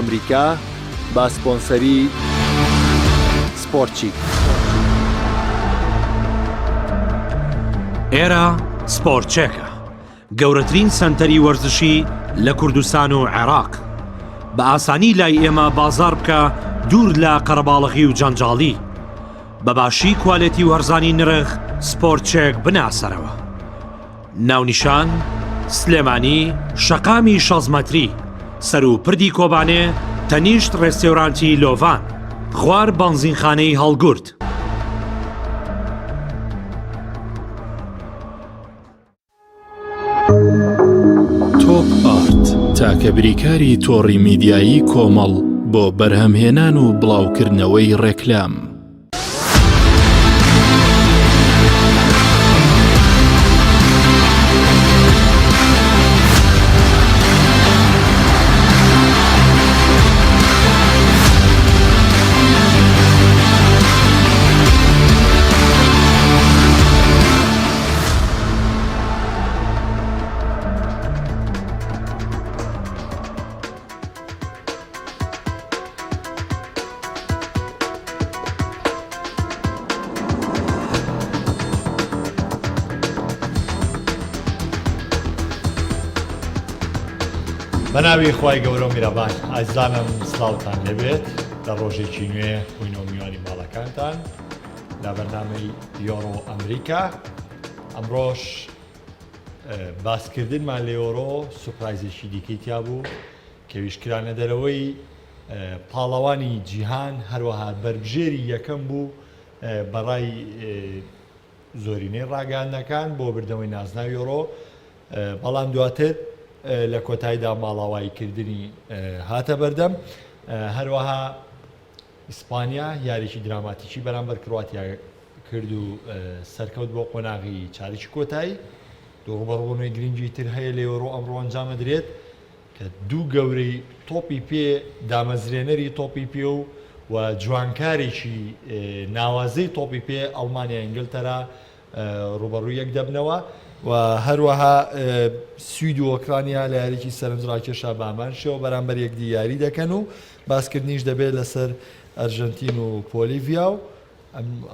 ئەمریکا بە سپۆنسەری سپۆرتچیک. ئێرە سپۆرتچێکە، گەورەترین سەنتەری وەرزشی لە کوردستان و عێراق. بە ئاسانی لای ئێمە بازاڕ بکە دوور لە قەرەباڵغی و جەنجاڵی. بە باشی کوالێتی و هەرزانی نرخ سپۆرتچێک بناسەرەوە. ناونیشان، سلێمانی، شەقامی شەست مەتری، سەروو پردی کۆبانێ، تەنیشت ڕێستێورانتی لۆڤان، خوار بەنزینخانەی هەڵگورد. تۆپ ئارت تاکە بریکاری تۆڕی میدیایی کۆمەڵ بۆ بەرهەمهێنان و بڵاوکردنەوەی ڕێکلام. بەناوی خوای گەورە و میرەبان ئازیزانم سلااوتان لێبێت لە ڕۆژێکی نوێ بووینەوە میوانی ماڵەکانتان لە بەرنامەی یۆرۆ ئەمریکا ئەمڕۆش باسکردنمان لە یۆرۆ سوپرایزێکی دیکەی تیا بوو کەویش کرانە دەرەوەی پاڵەوانی جیهان هەروەها بەربژێری یەکەم بوو بەڕای زۆرینەی ڕاگەیاندنەکان بۆ بردنەوەی نازناوی یۆرۆ بەڵام دواتر لە کۆتاییدا ماڵاواییکردنی هاتە بەردەم هەروەها ئیسپانیا یاریی دراماتیکی بەرامبەر کرواتیا کرد و سەرکەوت بۆ قۆناغی چارەکی کۆتایی. دوو ڕووبەڕووبوونەوەی گرنگی تر هەیە لە یۆرۆ ئەمڕۆ ئەنجامەدرێت کە دوو گەورەی تۆپی پێ، دامەزرێنەری تۆپی پێ و و جوانکارێکی ناوازەی تۆپی پێ ئەڵمانیا ئینگلتەرا ڕووبەڕووی یەک دەبنەوە و هەروەها سوید و ئۆکرانیا لە یاریی سەرنجڕاکێشا بە هەمان شێوە بەرامبەر یەکدی یاری دەکەن و باسکردنیش دەبێت لەسەر ئەرژەنتین و پۆلیڤیا و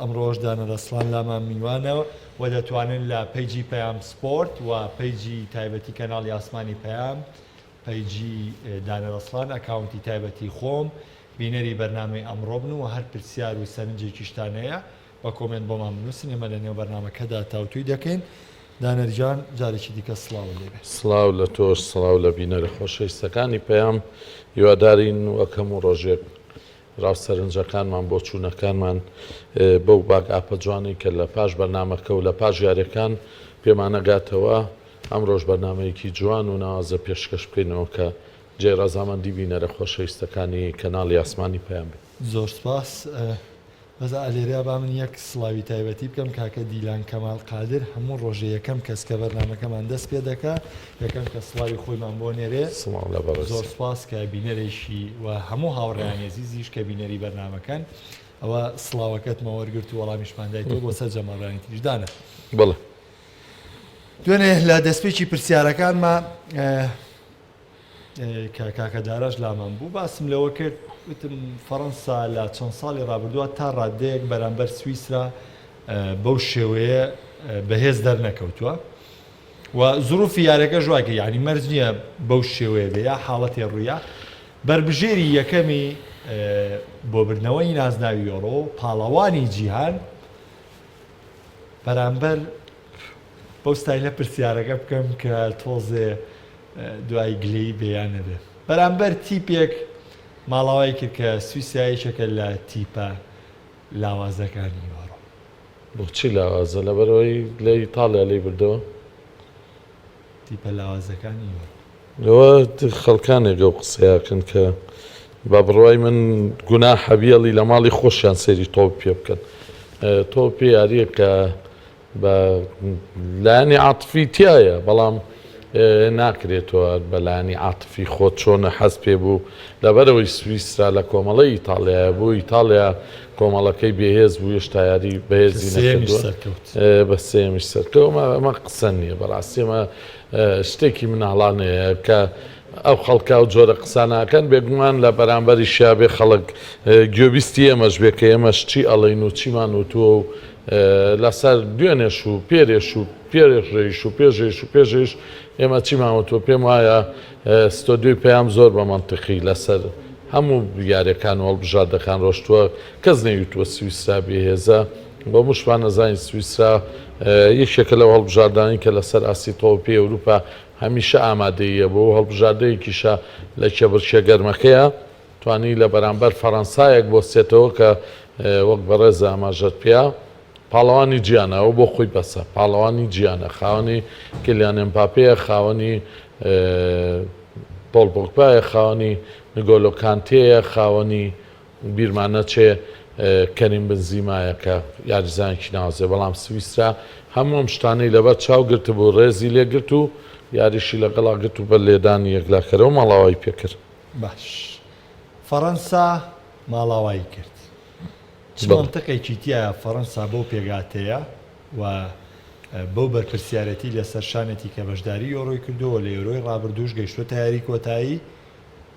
ئەمڕۆش دانە رەسڵان لامان میوانە و دەتوانن لە پەیجی پەیام سپۆرت و پەیجی تایبەتی کەناڵی ئاسمانی پەیام پەیجی دانە رەسڵان ئەکاونتی تایبەتی خۆم بینەری بەرنامەی ئەمڕۆ بن و هەر پرسیار و سەرنجێکیشتان هەیە بە کۆمێنت بۆمان بنووسن ئێمە لە نێو بەرنامەکەدا تاوتوی دەکەین. دانەر گیان جارێکی دیکە سڵاوت لێ بێ. سڵاو لە تۆش سڵاو لە بینەرە خۆشەویستەکانی پەیام هیوادارین وەک هەموو ڕۆژێک ڕاو سەرنجەکانمان بۆچوونەکانمان بەو باک ئاپە جوانەی کە لە پاش بەرنامەکە و لە پاش یاریەکان پێمانەگاتەوە ئەمڕۆش بەرنامەیەکی جوان و ناوازە پێشکەش بکەینەوە کە جێی ڕەزامەندی بینەرە خۆشەویستەکانی کەناڵی ئاسمانی پەیام بێت. زۆر سپاس. بەس ئا لێرەیا با من یەک سڵاوی تایبەتی بکەم کاکە دیلان کەمال قادر هەموو ڕۆژێ یەکەم کەس کە بەرنامەکەمان دەست پێ دەکا یەکەم کەس سڵاوی خۆیمان بۆ نێرێ سڵاو لە بەڕێزی. زۆر سپاس کە بینەرێکی و هەموو هاوڕێیانی ئەزیزیش کە بینەری بەرنامەکەن ئەوە سڵاوەکەتمە وەرگرت و وەڵامیشمان دایتەوە بۆ سەرجەم هاوڕێیانی تریش دانا. بەڵێ. دوێنێ لە دەستپێکی پرسیارەکانما کە کاکە داراش لامان بوو باسم لەوە کرد وتم فەڕەنسا لە چەند ساڵی ڕابردووە تا ڕادەیەک بەرامبەر سویسرا بەو شێوەیە بەهێز دەرنەکەوتووە و زروفی یارەکە ژواکە یعنی مەرج نییە بەو شێوەیە بێ یا حاڵەتێ ڕوویە بەربژێری یەکەمی بۆ بردنەوەی نازناوی یۆرۆ پاڵەوانی جیهان بەرامبەر بەو ستایلە پرسیارەکە بکەم کە تۆزێ دوای گلەیی بێ یان نەبێ بەرامبەر تیپێک ماڵاوای کرد کە سویسرا یەکێکە لە تیپە لاوازەکانی یۆرۆ. بۆچی لاوازە؟ لەبەرئەوەی لە ئیتاڵیا لێی بردەوە؟ تیپە لاوازەکانی یۆرۆ. ئەوە خەڵکانێک ئەو قسەیە ئەکەن کە بە بڕوای من گوناحە بیەڵی لە ماڵی خۆشیان سەیری تۆپی پێ بکەن. تۆپی یارییەکە بە لایەنی عاتفی تیایە بەڵام ناکرێت تۆ بە لایەنی عاتفی خۆت چۆنە حەز پێ بوو لەبەرەوەی سویسرا لە کۆمەڵەی ئیتاڵیایە بوو ئیتاڵیا کۆمەڵەکەی بێهێز بوو هێشتا یاری بەهێزی نەکردووە بە سێیەمیش سەرکەوت ئەمە قسە نییە بەڕاستی ئەمە شتێکی مناڵانەیە کە. ئەو خەڵکە ئەو جۆرە قسانە ئەکەن، بێگومان لە بەرامبەریشیا بێ خەڵک گوێبیستی ئێمەش بێ کە ئێمەش چی ئەڵێین و چیمان وتووە و لەسەر دوێنێش و پێرێش و پێرێش و پێشێش و پێشێش ئێمە چیمان وتووە. پێم وایە ستۆدیۆی پەیام زۆر بە مەنتیقی لەسەر هەموو یاریەکان و هەڵبژاردەکان ڕۆشتووە، کەس نەیوتووە سویسرا بێهێزە. بۆ مشمان ئەزانین سویسرا یەکێکە لەو هەڵبژاردانەی کە لەسەر ئاستی تۆپی ئەوروپا هەمیشە ئامادەییە بۆ و هەڵبژاردەیەکیشە لە کێبڕکێ گەرمەکەیە توانی لە بەرامبەر فەرەنسایەک بۆستێتەوە کە وەک بەڕێز ئاماژەت پێیا پاڵەوانی جیانە ئەو بۆ خۆی بەسە پاڵەوانی جیانە خاوەنی کلیان ئێمپاپێیە خاوەنی پۆڵ پۆگبایە خاوەنی نگۆلۆ کانتێیە خاوەنی بیرمان نەچێ کەریم بنزیمایە کە یاریزانێکی ناوازەیە، بەڵام سویسرا هەموو ئەم شتانەی لەبەر چاو گرتبوو، رێزی لێگرت و یاریشی لەگەڵا گرت و بە لێدانی یەکلاکەرەوە ماڵاوایی پێکرد. باش فەڕەنسا ماڵاوایی کرد، چ مەنتقێکی تیایە فەڕەنسا بەو پێکهاتەیە و بەو بەرپرسیارێتی لەسەر شانێتی کە بەشداری یۆرۆی کردووە و لە یۆرۆی رابردووش گەیشتووەتە یاری کۆتایی،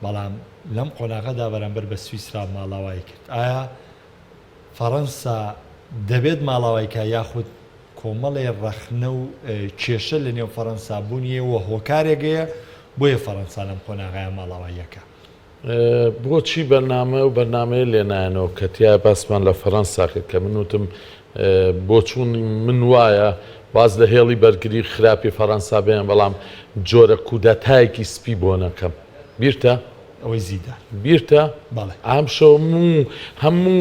بەڵام لەم قۆناغەدا بەرامبەر بە سویسرا ماڵاوایی کرد. ئایا فەڕەنسا دەبێت ماڵاوای کا یاخود کۆمەڵێ ڕەخنە و کێشە لە نێو فەڕەنسا بوونی هەیە و هۆکارێک هەیە بۆیە فەڕەنسا لەم قۆناغەیا ماڵاواییەکە؟ بۆچی بەرنامە و بەرنامەیە لێ نایەنەوە کە تیا باسمان لە فەرەنسا کرد کە من وتم بۆچوونی من وایە واز لە هێڵی بەرگری خراپی فەرەنسا بێنە بەڵام جۆرە کودەتایەکی سپی بۆ نەکەم بیرتە؟ ئەوەی زیدان. بیرتە؟ بەڵێ. ئەمشەو هەموو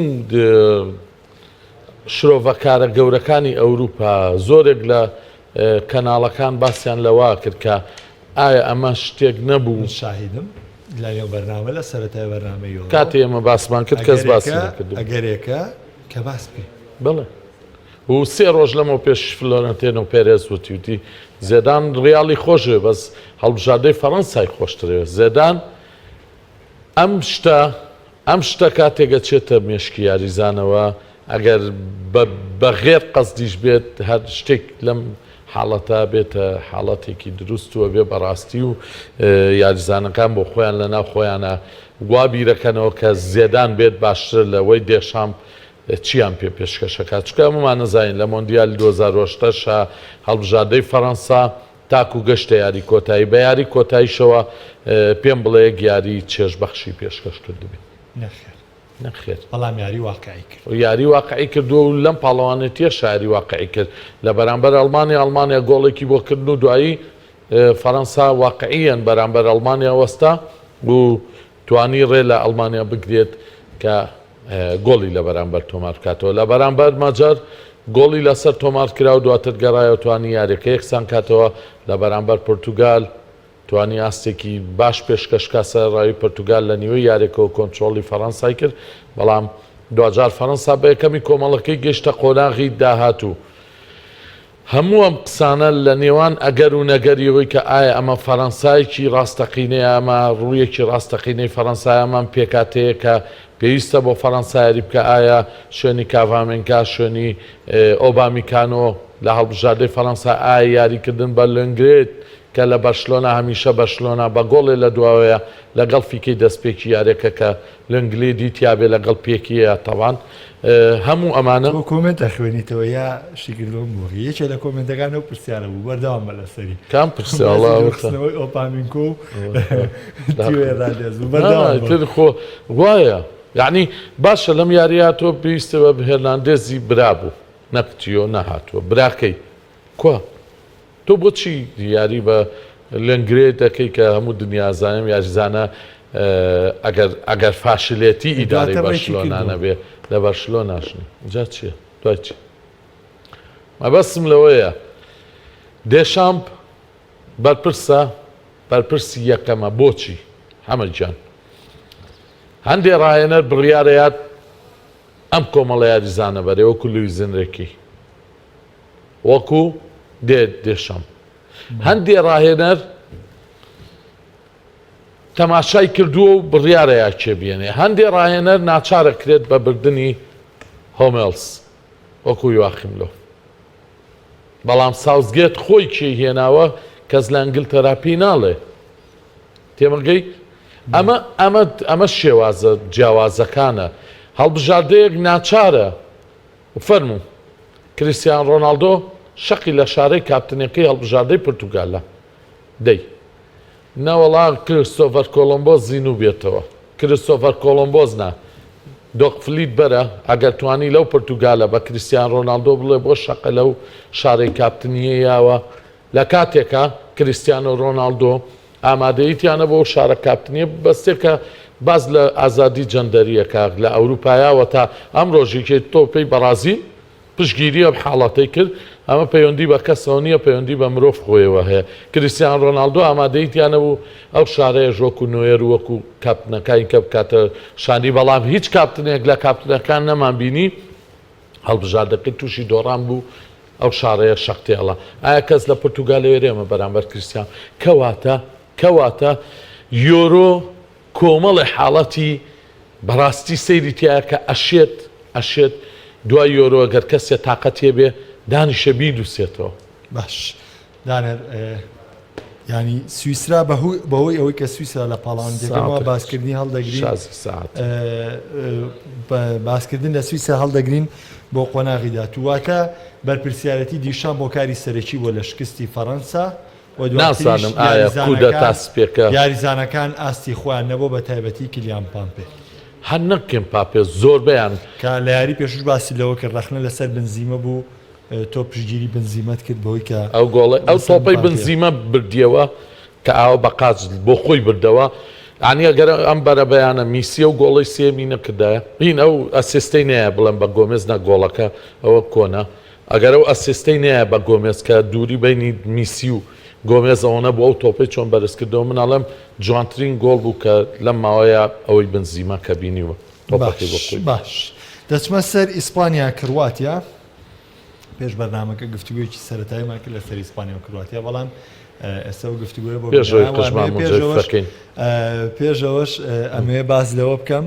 شرۆڤەکارە گەورەکانی ئەوروپا زۆرێک لە کەناڵەکان باسیان لەوە کرد کە ئایا ئەمە شتێک نەبوو؟ من شاهیدم لە نێو بەرنامە لە سەرەتای بەرنامەی یۆرۆ. کاتێ ئێمە باسمان کرد کەس باسی نەکردبوو. ئەگەرێکە کە باس بکەین. بەڵێ. و سێ ڕۆژ لەمەو پێش فلۆرنتێنۆ پێرێز وتی وتی زێدان ڕیاڵی خۆشەوێ بەس هەڵبژاردەی فەڕەنسای خۆشترەوێ. زێدان ئەم شتە ئەم شتە کاتێک ئەچێتە مێشکی یاریزانەوە ئەگەر بە بە غێر قەسدیش بێت هەر شتێک لەم حاڵەتە بێتە حاڵەتێکی دروست و ئەبێ بەڕاستی و یاریزانەکان بۆ خۆیان لە ناو خۆیانە وا بیرەکەنەوە کە زێدان بێت باشترە لەوەی دێشامپ چیان پێ پێشکەشەکات چونکە هەموومان نەزانین لە مۆندیالی 2018 شا هەڵبژاردەی فەرەنسا تاکو گەشتە یاری کۆتایی بە یاری کۆتاییشەوە پێم بڵێ یەک یاری چێژبەخشی پێشکەش کردبێ. نەخێر. نەخێر. بەڵام یاری واقعی کرد. یاری واقعی کردووە و لەم پاڵەوانێتیەشا یاری واقعی کرد. لە بەرامبەر ئەڵمانیا، ئەڵمانیا گۆڵێکی بۆ کردن و دوایی فەرەنسا واقعیەن بەرامبەر ئەڵمانیا وەستا و توانی ڕێ لە ئەڵمانیا بگرێت کە گۆڵی لە بەرامبەر تۆمار بکاتەوە. لە بەرامبەر مەجەر گۆڵی لەسەر تۆمار کرا و دواتر گەڕایەوە توانی یاریەکە یەکسان کاتەوە. لە بەرامبەر پورتوگال توانی ئاستێکی باش پێشکەش بکات، سەرەڕای پورتوگال لە نیوەی یاریەکەوە کۆنترۆڵی فەرەنسای کرد، بەڵام دواجار فەرەنسا بە یەکەمی کۆمەڵەکەی گەیشتە قۆناغی داهاتوو. هەموو ئەم قسانە لە نێوان ئەگەر و نەگەری ئەوەی کە ئایا ئەمە فەرەنسایەکی ڕاستەقینەیە، ئەمە ڕوویەکی ڕاستەقینەی فەرەنسایە، ئەمە ئەم پێکهاتەیە کە پێویستە بۆ فەرەنسا یاری بکا، ئایا شوێنی کاڤامێنکا، شوێنی ئۆبامیکانۆ لە هەڵبژاردەی فەرەنسا، ئایا یاریکردن بە لۆنگرێت کە لە بەرشلۆنە هەمیشە بەرشلۆنە بە گۆڵێ لە دواوەیە لەگەڵ فیکەی دەستپێکی یاریەکە کە لنگلیدی تیابێ لەگەڵ پێکیە تەبان هەموو ئەمانە. تۆ کۆمێنت ئەخوێنیتەوە یا شیکردنەوەم بۆ ئەکەی؟ یەکێ لە کۆمێنتەکان ئەو پرسیارە بوو بەردەوام بە لەسەری. کام پرسیار؟ وەڵا باسی دوورخستنەوەی ئۆپامینکۆ و تیۆ هێرناندێز بوو بەردەوام بە. ئیتر خۆ وایە یەعنی باشە لەم یاریە تۆ پێویستە بە هێرناندێزی برا بوو نەک تیۆ نەهاتووە براکەی کوا؟ تۆ بۆچی یاری بە لەنگرێ دەکەی کە هەموو دنیا ئەزانێ ئەم یاریزانە ئەگەر ئەگەر فاشلێتی ئیدارەی دواتر ڕێکی بەرشلۆنا کردووە. نەبێ لە بەرشلۆناش نی جا چیە دوای چی مەبەستم لەوەیە دێشامپ بەرپرسە بەرپرسی یەکەمە بۆچی حەمە گیان هەندێ ڕاهێنەر بڕیارەیات ئەم کۆمەڵە یاریزانە بەرێ وەکو لویس ئینریکی وەکو دێ دێشامپ هەندێ ڕاهێنەر تەماشای کردووە و بڕیارە یا کێ بێنێ هەندێ ڕاهێنەر ناچارە کرێت بە بردنی هۆمێڵس وەکو یواخیم لۆف بەڵام ساوسگێت خۆی کێی هێناوە کەس لە ئەنگلتەرا پێی ناڵێ. تێمەگەی ئەمە ئەمە ئەمە شێوازە جیاوازەکانە هەڵبژاردەیەک ناچارە فەرموو کریستیان ڕۆناڵدۆ شەقی لە شارەی کاپتنەکەی هەڵبژاردەی پرتوگالە دەی نەوەڵا کریستۆفەر کۆڵۆمبۆس زینوو بێتەوە. کریستۆفەر کۆڵۆمبۆس نا. دۆق فلیت بەرە، ئەگەر توانی لەو پرتوگالە بە کریستیان ڕۆناڵدۆ بڵێ بۆ شەقە لەو شارەی کاپتنییە یاوە، لە کاتێکا کریستیانۆ ڕۆناڵدۆ ئامادەیی تیا نەبوو ئەو شارە کاپتنییە ببەستێ کە باس لە ئازادی جەندەرییەکە لە ئەوروپایاوە تا ئەمڕۆش یەکێتی تۆپی بەڕازیل پشتگیری ئەم حاڵەتەی کرد، ئەمە پەیوەندی بە کەسەوە نییە، پەیوەندی بە مرۆڤ خۆیەوە هەیە. کریستیان رۆناڵدۆ ئامادەیی تیا نەبوو ئەو شارەیش وەکو نۆیەر و وەکو کاپتنەکانی کە بکاتە شانی، بەڵام هیچ کاپتنێک لە کاپتنەکان نەمانبینی هەڵبژاردەکەی تووشی دۆڕان بوو، ئەو شارەیە شەق تێڵە. ئایا کەس لە پورتوگال ئەوێرێ ئەمە بەرامبەر کریستیان؟ کەواتە کەواتە یۆرۆ کۆمەڵێ حاڵەتی بەڕاستی سەیری تیایە کە ئەشێت ئەشێت دوای یۆرۆ گەر کەسێ تاقەتی هەبێ دانیشێ بینوسێتەوە. باش دانەر یانی سویسرا بەهۆی ئەوەی کە سویسرا لە پاڵاوانێتیەکەمەوە باسکردنی هەڵدەگرین باسکردن لە سویسرا هەڵدەگرین بۆ قۆناغی داهاتوو واتە بەرپرسیارەتی دیشان بۆ کاری سەرەکی بۆ لە شکستی فەڕەنسا و دواتریش نازانم ئایا کودەتا یاریزانەکان سپێکە. یاریزانەکان ئاستی خۆیان نەبووە بە تایبەتی کیلیان مپاپێ. هەر نەک مپاپێ زۆربەیان. کە لە یاری پێشووش باسی لەوە کرد ڕەخنە لەسەر بنزیمە بوو تۆ پشتگیری بنزیمەت کرد بەوەی کە ئەو گۆڵەی ئەو لەسەر تۆپەی مپاپێ. بنزیمە بردیەوە کە ئاوە بە قاچ بۆ خۆی بردەوە یانی ئەگەر ئەم بەرەبەیانە میسی ئەو گۆڵەی سێیەمی نەکردایە هین ئەو ئەسیستەی نەیە بڵێم بە گۆمێز نە گۆڵەکە ئەوە کۆنە ئەگەر ئەو ئەسیستەی نەیایە بە گۆمێز کە دووری بەینی میسی و گۆمێز ئەوەنە بوو ئەو تۆپەی چۆن بەرز کردەوە من ئەڵێم جوانترین گۆڵ بوو کە لەم ماوەیە ئەوەی بنزیما کە بینیومە تۆپەکەی بۆ باش خۆی باش دەچمە سەر ئیسپانیا کرواتیا پێش بەرنامەکە گفتوگۆیەکی سەرەتاییمان کرد لەسەر ئیسپانیا و کرواتیا بەڵام ئێستا ئەو گفتوگۆیە بۆ پێش ئەوەی بینەران قژمان وامەوێ مونجەوی پێشەوەش فەکەین. پێشەوەش ئەمەوێ باس لەوە بکەم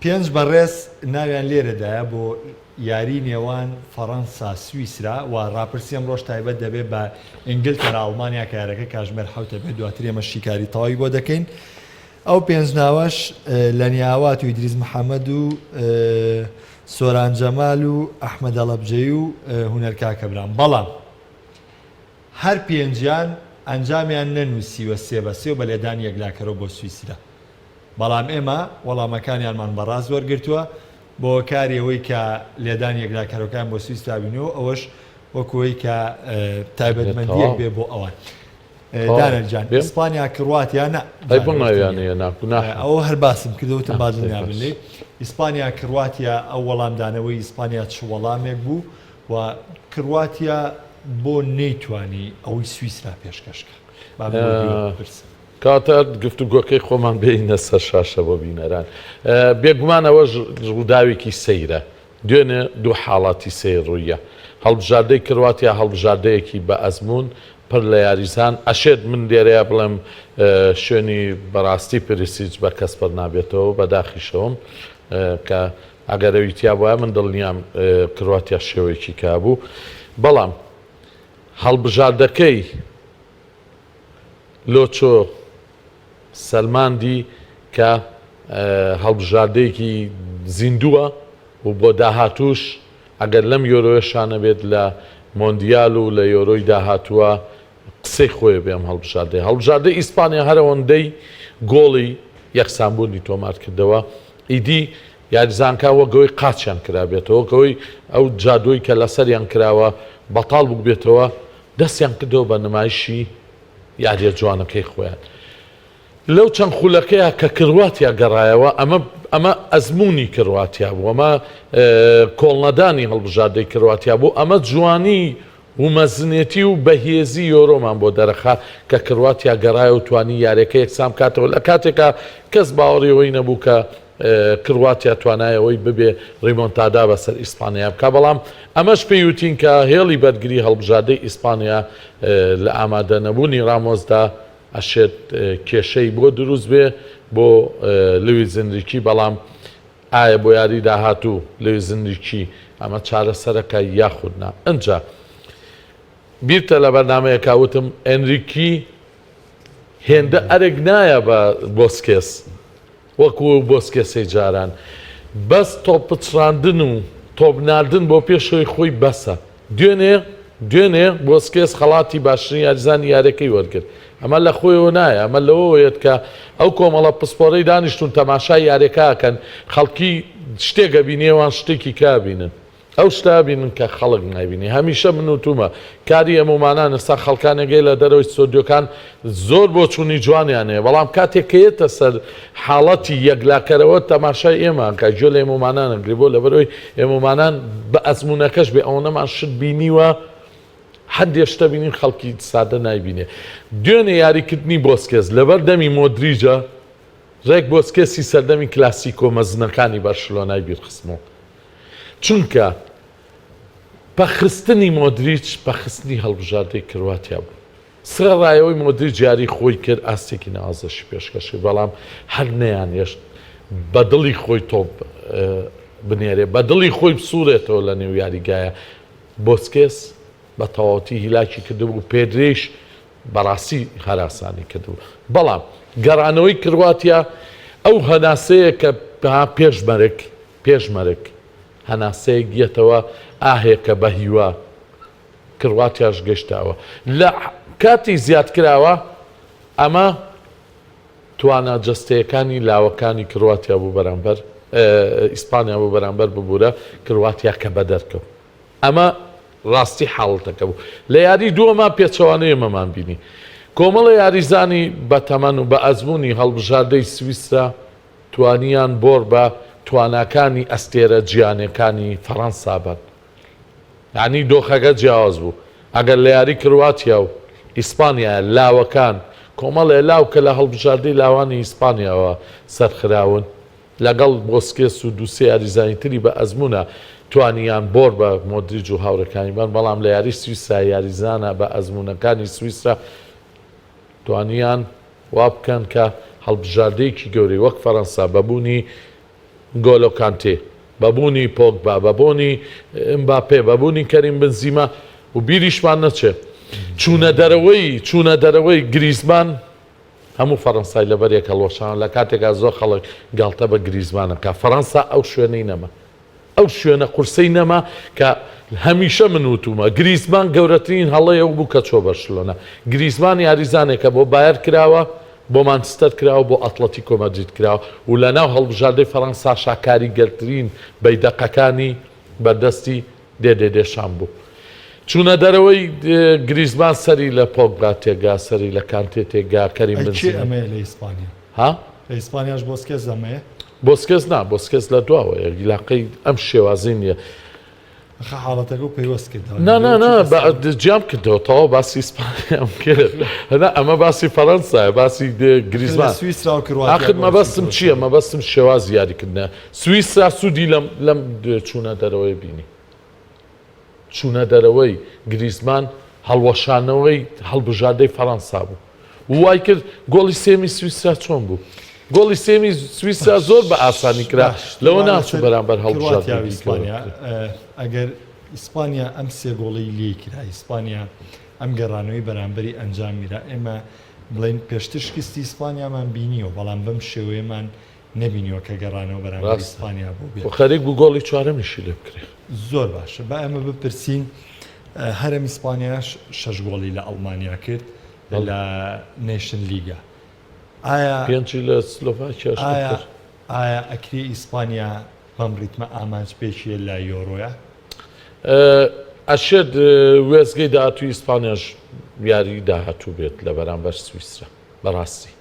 پێنج بەڕێز ناویان لێرەدایە بۆ یاری نێوان فەڕەنسا سویسرا و ڕاپرسی ئەمڕۆش تایبەت دەبێت بە ئینگلتەرا ئەڵمانیا کە یارەکە کاژمێر حەوتە بێت دواتر ئێمە شیکاری تەواوی بۆ دەکەین ئەو پێنج ناوەش لەنیا ئاوات و ئیدریس محەمەد و سۆران جەمال و ئەحمەد هەڵەبجەیی و هونەر کاکەبرام بەڵام هەر پێنجیان ئەنجامیان نەنووسیوە سێ بە سێ و بە لێدانی یەکلاکەرەوە بۆ سویسرا بەڵام ئێمە وەڵامەکانیانمان بە ڕاست وەرگرتووە بۆ هۆکاری ئەوەی کە لێدانی یەکلاکەرەوەکان بۆ سویسرا بینیوە ئەوەش وەکو ئەوەی کە تایبەتمەندییەک بێ بۆ ئەوان. دانەر گیان ئیسپانیا کرواتیا نا ئەی بۆ ناویان هێنا گوناحە. ئەوە هەر باسم کرد وتم با دڵنیا بن لێی. ئیسپانیا کرواتیا ئەو وەڵامدانەوەی ئیسپانیا چ وەڵامێک بوو و کرواتیا بۆ نەیتوانی ئەوەی سویسرا پێشکەش کا؟ با بۆ بپرسم. کەواتە گفتوگۆکەی خۆمان بێینە سەر شاشە بۆ بینەران. بێگومان ئەوەش ڕووداوێکی سەیرە. دوێنێ دوو حاڵەتی سەیر ڕووییا. هەڵبژاردەی کرواتیا هەڵبژاردەیەکی بە ئەزموون، پر لە یاریزان، ئەشێت من لێرەیا بڵێم شوێنی بەڕاستی پریسیچ بە کەس پڕ نابێتەوە، بە داخیشەوەم کە ئەگەر ئەوی تیا بوایە من دڵنیام کرواتیا شێوەیەکی کە بوو. بەڵام هەڵبژاردەکەی لۆچۆ سەلماندی کە هەڵبژاردەیەکی زیندووە و بۆ داهاتووش ئەگەر لەم یۆرۆیەشا نەبێت لە مۆندیال و لە یۆرۆی داهاتووە قسەی خۆی بێ ئەم هەڵبژاردەیە. هەڵبژاردەی ئیسپانیا هەر ئەوەندەی گۆڵی یەکسانبوونی تۆمار کردەوە ئیدی یاریزانەکان وەک ئەوەی قاچیان کرابێتەوە وەک ئەوەی ئەو جادووی کە لەسەریان کراوە بەتاڵ بووبێتەوە دەستیان کردەوە بە نمایشی یاریە جوانەکەی خۆیان لەو چەند خولەکەیا کە کرواتیا گەڕایەوە ئەمە ئەمە ئەزموونی کرواتیا بوو ئەمە کۆڵنەدانی هەڵبژاردەی کرواتیا بوو ئەمە جوانی و مەزنێتی و بەهێزی یۆرۆمان بۆ دەرەخا کە کرواتیا گەڕایەوە و توانی یاریەکە یەکسان بکاتەوە لە کاتێکا کەس باوەڕی ئەوەی نەبوو کە کرواتیا توانای ئەوەی ببێ ریمۆنتادا بەسەر ئیسپانیا بکا، بەڵام ئەمەش پێی وتین کە هێڵی بەرگری هەڵبژاردەی ئیسپانیا لە ئامادەنەبوونی رامۆسدا ئەشێت کێشەی بۆ دروست بێ بۆ لویس ئینریکی، بەڵام ئایا بۆ یاری داهاتوو لویس ئینریکی ئەمە چارەسەرەکە یاخود نا؟ ئنجا بیرتە لە بەرنامەیەکا وتم ئێنریکی. هێندە ئەرک نایە بە بۆسکێس وەکو ئەو بۆسکێسەی جاران. بەس تۆپ پچڕاندن و تۆپ ناردن بۆ پێشەوەی خۆی بەسە. دوێنێ دوێنێ بۆسکێس خەڵاتی باشترین یاریزانی یاریەکەی وەرگرت. ئەمە لە خۆیەوە نایە، ئەمە لەوەوە یەت کە ئەو کۆمەڵە پسپۆرەی دانیشتوون تەماشای یاریەکە ئەکەن، خەڵکی شتێک ئەبینێ ئەوان شتێکی کە ئەبینن. ئەو شتە ئەبینن کە خەڵک نایبینی. هەمیشە من وتومە کاری ئێمەومانان ئێستا خەڵکانێک هەیە لە دەرەوەی ستۆدیۆکان زۆر بۆچوونی جوانیان هەیە بەڵام کاتێک کە یەتە سەر حاڵەتی یەکلاکەرەوە تەماشای ئێمە ئەکا گوێ لە ئێمەومانان ئەگرێ بۆ لەبەرئەوەی ئێمەومانان بە ئەزموونەکەش بێ ئەوەنەمان شت بینیوە هەندێ شتە بینین خەڵکی سادە نایبینێ. دوێنێ یاریکردنی بۆسکێس لەبەر دەمی مۆدریجە ڕێک بۆسکێسی سەردەمی کلاسیکۆ مەزنەکانی بەرشلۆنای بیرخستمەوە. چونکە پەکخستنی مۆدریچ پەکخستنی هەڵبژاردەی کرواتیا بوو. سەرەڕای مۆدریچ یاری خۆی کرد، ئاستێکی ناوازەشی پێشکەش کرد، بەڵام هەر نەیانهێشت بە دڵی خۆی تۆپ بنێرێ، بە دڵی خۆی بسوڕێتەوە لە نێو یاریگایە. بۆسکێس بە تەواوەتی هیلاکی کردبوو، پێدریش بەڕاستی هەراسانی کردبوو. بەڵام گەڕانەوەی کرواتیا ئەو هەناسەیە کە پێش مەرگ، پێش مەرگ هەناسەیەک یەتەوە ئاهێکە بە هیوا کرواتیاش گەشتە ئەوە لە کاتی زیادکراوە ئەمە توانا جەستەیەکانی لاوەکانی کرواتیا بوو بەرامبەر ئیسپانیا بوو بەرامبەر ببوورە کرواتیا کە بەدەرکەوت ئەمە ڕاستی حاڵەتەکە بوو لە یاری دووەما پێچەوانەی ئەمەمان بینی کۆمەڵە یاریزانی بەتەمەن و بە ئەزمموی هەڵبژاردەی سویسرا توانیان بۆڕ بە تواناکانی ئەستێرە جیانەکانی فەڕەنسا بەن. یانی دۆخەکە جیاواز بوو. ئەگەر لە یاری کرواتیا و ئیسپانیا لاوەکان، کۆمەڵێ لاو کە لە هەڵبژاردەی لاوانی ئیسپانیاوە سەرخراون، لەگەڵ بۆسکێس و دوو سێ یاریزانی تری بە ئەزموونە توانیان بۆڕ بە مۆدریج و هاوڕێکانی بەن، بەڵام لە یاری سویسرا یاریزانە بە ئەزموونەکانی سویسرا توانیان وا بکەن کە هەڵبژاردەیەکی گەورەی وەک فەرەنسا بە بوونی نگۆلۆ کانتێ، بە بوونی پۆگبا، بە بوونی ئمباپێ، بە بوونی کەریم بنزیما و بیریشمان نەچێ چوونە دەرەوەی چوونە دەرەوەی گریزمان هەموو فەرەنسای لەبەر یەک هەڵوەشان لە کاتێکا زۆر خەڵک گاڵتە بە گریزمان ئەکا فەرەنسا ئەو شوێنەی نەما. ئەو شوێنە قورسەی نەما کە هەمیشە من وتومە، گریزمان گەورەترین هەڵەی ئەو بوو کە چووە بەرشلۆنە. گریزمان یاریزانێکە بۆ بایەر کراوە، بۆ مانچستەر کراوە، بۆ ئەتڵەتیکۆ مەدرید کراوە و لەناو هەڵبژاردەی فەرەنساشا کاریگەرترین بەیدەقەکانی بەردەستی دێدێ دێشام بوو. چوونە دەرەوەی گریزمان سەری لە پۆگبا تێکا، سەری لە کانتێ تێکا، کەریم ئەی کێ بنزیمە. ئەمەیە لە ئیسپانیا؟ ها؟ لە ئیسپانیاش بۆسکێس ئەمەیە؟ بۆسکێس نا، بۆسکێس لە دواوەیە، عیلاقەی ئەم شێوازەی نییە. ئەخە حاڵەتەکەو پەیوەست کردەوە. نا نا نا جیام کردەوە تەواو باسی ئیسپانیام کرد نا ئەمە باسی فەرەنسایە باسی گریزمان سویسرا و کرواتیا ئاخر مەبەستم چییە مەبەستم شێوازی یاریکردنە سویسرا سوودی لەم لەم چوونە دەرەوەی بینی چوونە دەرەوەی گریزمان هەڵوەشانەوەی هەڵبژاردەی فەرەنسا بوو و وای کرد گۆڵی سێمی سویسرا چۆن بوو؟ گۆڵی سێمی سویسرا زۆر بە ئاسانی کرا لەوە ناچوو بەرامبەر هەڵبژاردەی ئیسپانیا ئەگەر ئیسپانیا ئەم سێ گۆڵی لێی کرا ئیسپانیا ئەم گەڕانەوەی بەرامبەری ئەنجام میرا ئێمە بڵێن پێشتر شکستی ئیسپانیامان بینیوە بەڵام بەم شێوەیەمان نەبینیوە کە گەڕانەوە بەرامبەر ئیسپانیا بوو بێت. خەریک بوو گۆڵی چوارەمیشی لێ بکرێ. زۆر باشە با ئێمە بپرسین هەرەم ئیسپانیاش شەش گۆڵی لە ئەڵمانیا کرد لە نەیشن لیگا ئایا پێنجی لە سلۆڤاکیاش کرد. ئایا ئەکرێ ئیسپانیا بەم ڕیتمە ئامانج پێکیە لە یۆرۆیا؟ ئەشێت وێستگەی داهاتووی ئیسپانیاش یاری داهاتوو بێت لە بەرامبەر سویسرا بەڕاستی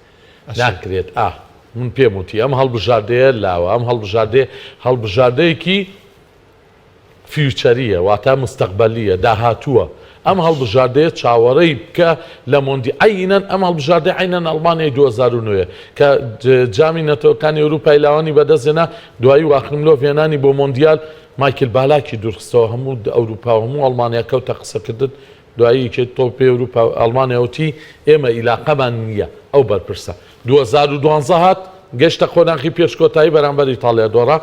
ناکرێت ئا من پێم وتی ئەم هەڵبژاردەیە لاوە ئەم هەڵبژاردەیە هەڵبژاردەیەکی future ییە واتە مستەقبەلییە داهاتووە ئەم هەڵبژاردەیە چاوەڕێی بکە لە مۆندی عەینەن ئەم هەڵبژاردەی عەینەن ئەڵمانیای 2009 کە جامی نەتەوەکانی ئەوروپای لاوانی بەدەستهێنا دوایی واخیم لۆف هێنانی بۆ مۆندیال مایکل بالاکی دوورخستەوە هەموو ئەوروپا و هەموو ئەڵمانیا کەوتە قسەکردن دوایی یەکێتی تۆپی پێی ئەوروپا و ئەڵمانیا وتی ئێمە ئیلاقەمان نییە ئەو بەرپرسە 2012 هات گەشتە قۆناغی پێش کۆتایی بەرامبەر ئیتاڵیا دۆڕا.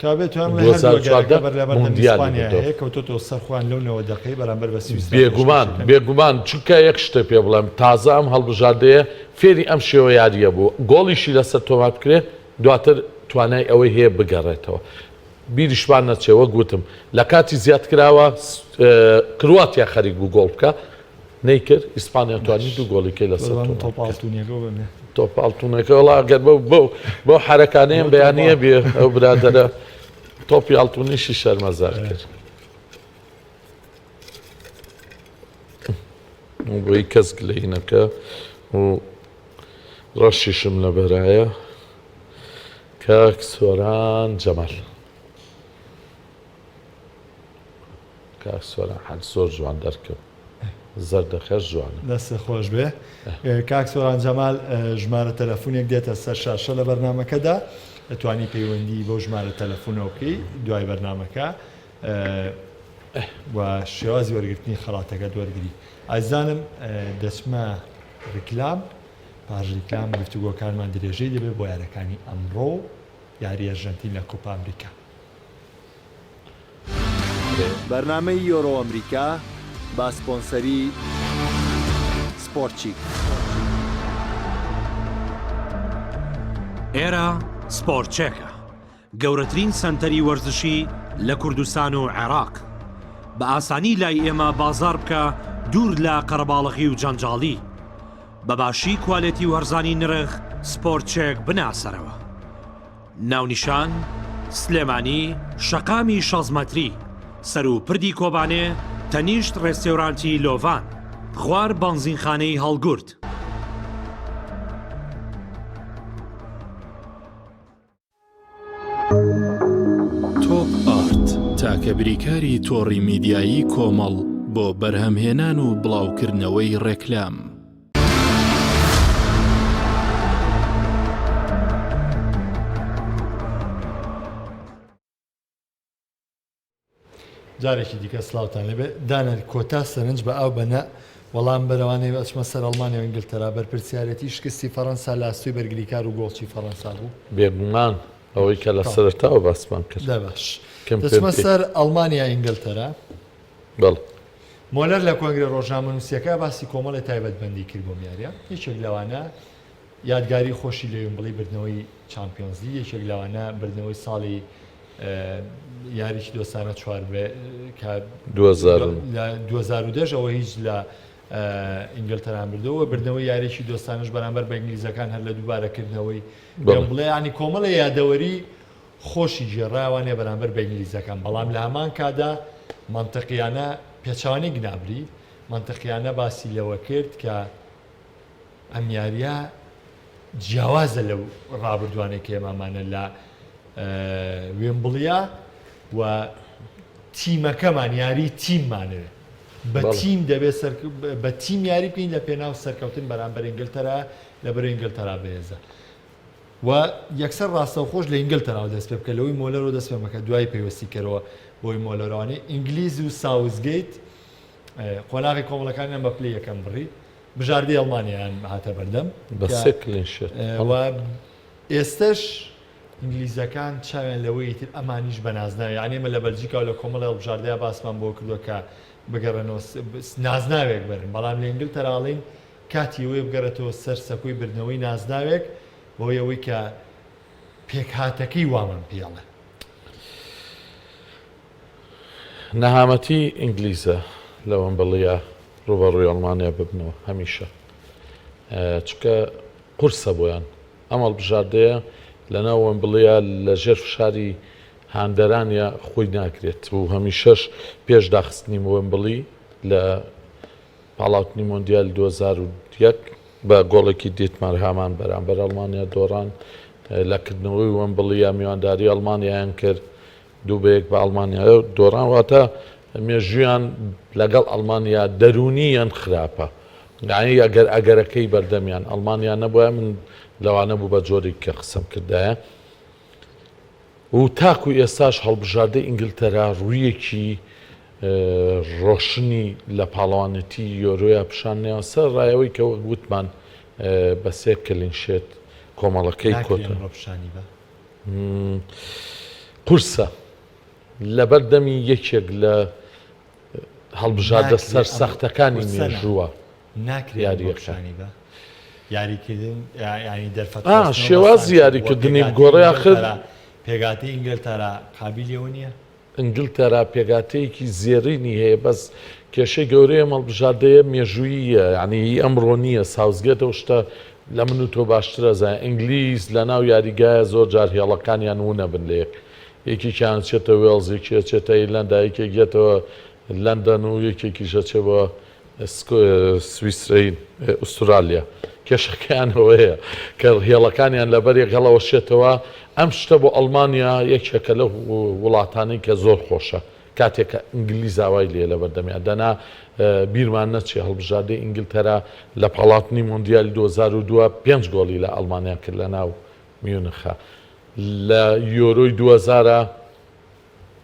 کابێت توان بڵێ هەردوو ئەگەرەکە بەر لە بەردەم ئیسپانیا هەیە کەوتۆتەوە سەر خۆیان لەو 90 دەقەی بەرامبەر بە سویسرا بێگومان بێگومان چونکە یەک شتە پێ بڵێم تازە ئەم هەڵبژاردەیە فێری ئەم شێوە یارییە بوو گۆڵیشی لەسەر تۆمار بکرێ دواتر توانای ئەوەی هەیە بگەڕێتەوە بیریشمان نەچێ وەک وتم لە کاتی زیادکراوە کرواتیا خەریک بوو گۆڵ بکە نەیکرد ئیسپانیا توانی دوو گۆڵی کەی لەسەر تۆپ ئاڵتونیەکە بەمێ تۆپ ئاڵتونەکە وڵا گەر بەو بەو بەو حرەکانەیەم بەیانە بێ ئەو برادەرە تۆپی ئاڵتونیشی شەرمەزار کرد بۆی کەس گلەی نەکە و ڕەشیشم لەبەرایە کاک سۆران جەمال کاک سۆران حەج زۆر جوان دەرکەوت زەردەخەش جوانە. دەستت خۆش بێ کاک سۆران جەمال ژمارە تەلەفونێک دێتە سەر شاشە لە بەرنامەکەدا دەتوانی پەیوەندی بەو ژمارە تەلەفونەوە بکەی دوای بەرنامەکە و شێوازی وەرگرتنی خەڵاتەکەت وەرگری ئازیزانم دەچمە ڕیکلام پاش ڕیکلام گفتوگۆکانمان درێژەی دەبێت بۆ یارەکانی ئەمڕۆ و یاری ئەرژەنتین لە کۆپا ئەمریکا. بەرنامەی یۆرۆ ئەمریکا بە سپۆنسەری سپۆرتچیک. ئێرە سپۆرتچێکە، گەورەترین سەنتەری وەرزشی لە کوردستان و عێراق. بە ئاسانی لای ئێمە بازاڕ بکە دوور لە قەرەباڵغی و جەنجاڵی. بە باشی کوالێتی و هەرزانی نرخ سپۆرتچێک بناسەرەوە. ناونیشان، سلێمانی، شەقامی شەست مەتری، سەروو پردی کۆبانێ، تەنیشت ڕێستێورانتی لۆڤان، خوار بەنزینخانەی هەڵگورد. تۆپ ئارت، تاکە بریکاری تۆڕی میدیایی کۆمەڵ بۆ بەرهەمهێنان و بڵاوکردنەوەی ڕێکلام. جارێکی دیکە سلااوان لەبێ دانەر کۆتا سەرنج بە ئاو بە نە وەڵام بەرەوانەی ئەچمە سەر ئەڵمانیا و ئینگلتەرا بەرپرسیارەتی شکستی فەڕەنسا لە ئەستۆی بەرگریکار و گۆڵچی فەڕەنسا بوو؟ بێگومان ئەوەی کە لە سەرەتاوە باسمان کرد. دە باش دەچمە سەر ئەڵمانیا ئینگلتەرا. بەڵێ. مۆلەر لە کۆنگرە ڕۆژنامەنووسییەکە باسی کۆمەڵێ تایبەتمەندی کرد بۆم یارییە، یەکێک لەوانە یادگاری خۆشی لە وێمبڵی بردنەوەی چامپیۆنزلیگ، یەکێک لەوانە بردنەوەی ساڵی یاریی دۆستانە چوار کە لە 2010 ئەوە هیچ لە ئینگلتەران بردەوە، بردنەوەی یاریی دۆستانەش بەرامبەر بە ئینگلیزەکان هەر لە دووبارەکردنەوەی وێمبڵێ، یانی کۆمەڵێ یادەوەری خۆشی گێڕایەوانێ بەرامبەر بە ئینگلیزەکان، بەڵام لە هەمان کاتدا مەنتقیانە پێچەوانەی گنابری، مەنتقیانە باسی لەوە کرد کە ئەم یارییە جیاوازە لەو ڕابردووانەی کە ئێمامانە لە وێمبڵیا و تیمەکەمان یاری تیممانەوێ بە تیم دەبێت بە تیم یاری بکەین لە پێناو سەرکەوتن بەرامبەر ئینگلتەرا لەبەر ئینگلتەرا بەهێزە و یەکسەر ڕاستەوخۆش لە ئینگلتەراوە دەست پێ بکە لەوەی مۆلەرەوە دەست پێ مەکە دوای پەیوەستی کەرەوە بۆی مۆلەرەوانی ئینگلیز و ساوزگەیت قۆناغی کۆمەڵەکانیان بە پلەی یەکەم بڕی بژاردەی ئەڵمانیایان هاتە بەردەم بە سێ clean sheet و ئێستەش ئینگلیزەکان چاویان لەوەی تر ئەمانیش بە نازناوی یعنی ئێمە لە بەلجیکا و لە کۆمەڵی هەڵبژاردەیە باسمان بۆ کردووە کە بگەڕێنەوە نازناوێک بەرن بەڵام لە ئینگلتەرا ئەڵێین کاتی ئەوەیە بگەڕێتەوە سەر سەکۆی بردنەوەی نازناوێک بەهۆی ئەوەی کە پێکهاتەکەی وامان پێڵێ. نەهامەتی ئینگلیزە لە وێمبڵییا ڕووبەڕووی ئەڵمانیا ببنەوە هەمیشە چونکە قورسە بۆیان ئەم هەڵبژاردەیە لەناو وێمبڵییا لە ژێر فشاری هاندەرانیا خۆی ناگرێت و هەمیشەش پێش داخستنی وێمبڵی لە پاڵاوتنی مۆندیال 2001 بە گۆڵێکی دیتمار هامان بەرامبەر ئەڵمانیا دۆڕان لە کردنەوەی وێمبڵییا میوانداری ئەڵمانیایان کرد دوو بە یەک بە ئەڵمانیا دۆڕان واتە مێژوویان لەگەڵ ئەڵمانیا دەروونیان خراپە یعنی ئەگەر ئەگەرەکەی بەردەمیان ئەڵمانیا نەبووە من لەوانە بوو بە جۆرێک کە قسەم کردایە و تاکو ئێستاش هەڵبژاردەی ئینگلتەرا ڕوویەکی ڕۆشنی لە پاڵەوانێتی یۆرۆیا پیشان نەیا سەر ڕایەوەی کە وەک وتمان بە سێ clean sheet کۆمەڵەکەی کۆتا پیشانی بە. قورسە لەبەر دەمی یەکێک لە هەڵبژاردە سەر سەختەکانی مێژووە یاریەکە. شێوازی یاریکردنی بگۆڕێ ئاخر. پێکهاتەی ئینگلتەرا قابیلی ئەوە نییە؟ ئینگلتەرا پێکهاتەیەکی زێڕینی هەیە بەس کێشەی گەورەی ئەم هەڵبژاردەیە مێژووییە یانی هی ئەمڕۆ نییە ساوسگێت ئەو شتە لە من و تۆ باشتر ئەزانێ ئینگلیز لە ناو یاریگایە زۆر جار هێڵەکانیان ونەبن لە یەک یەکێکیان ئەچێتە وێڵز یەکی ئەچێتە ئیرلەندا یەکێک یەتەوە لەندەن و یەکێکیش ئەچێ بۆ سویسرەی ئوسترالیا کێشەکەیان ئەوەیە کە هێڵەکانیان لەبەر یەک هەڵەوەشێتەوە ئەم شتە بۆ ئەڵمانیا یەکێکە لەو وڵاتانەی کە زۆر خۆشە کاتێک کە ئینگلیز ئاوای لێ لەبەر دەمیان دەنا بیرمان نەچێ هەڵبژاردەی ئینگلتەرا لە پاڵاوتنی مۆندیالی 2002 پێنج گۆڵی لە ئەڵمانیا کرد لە ناو میونخە لە یۆرۆی 2000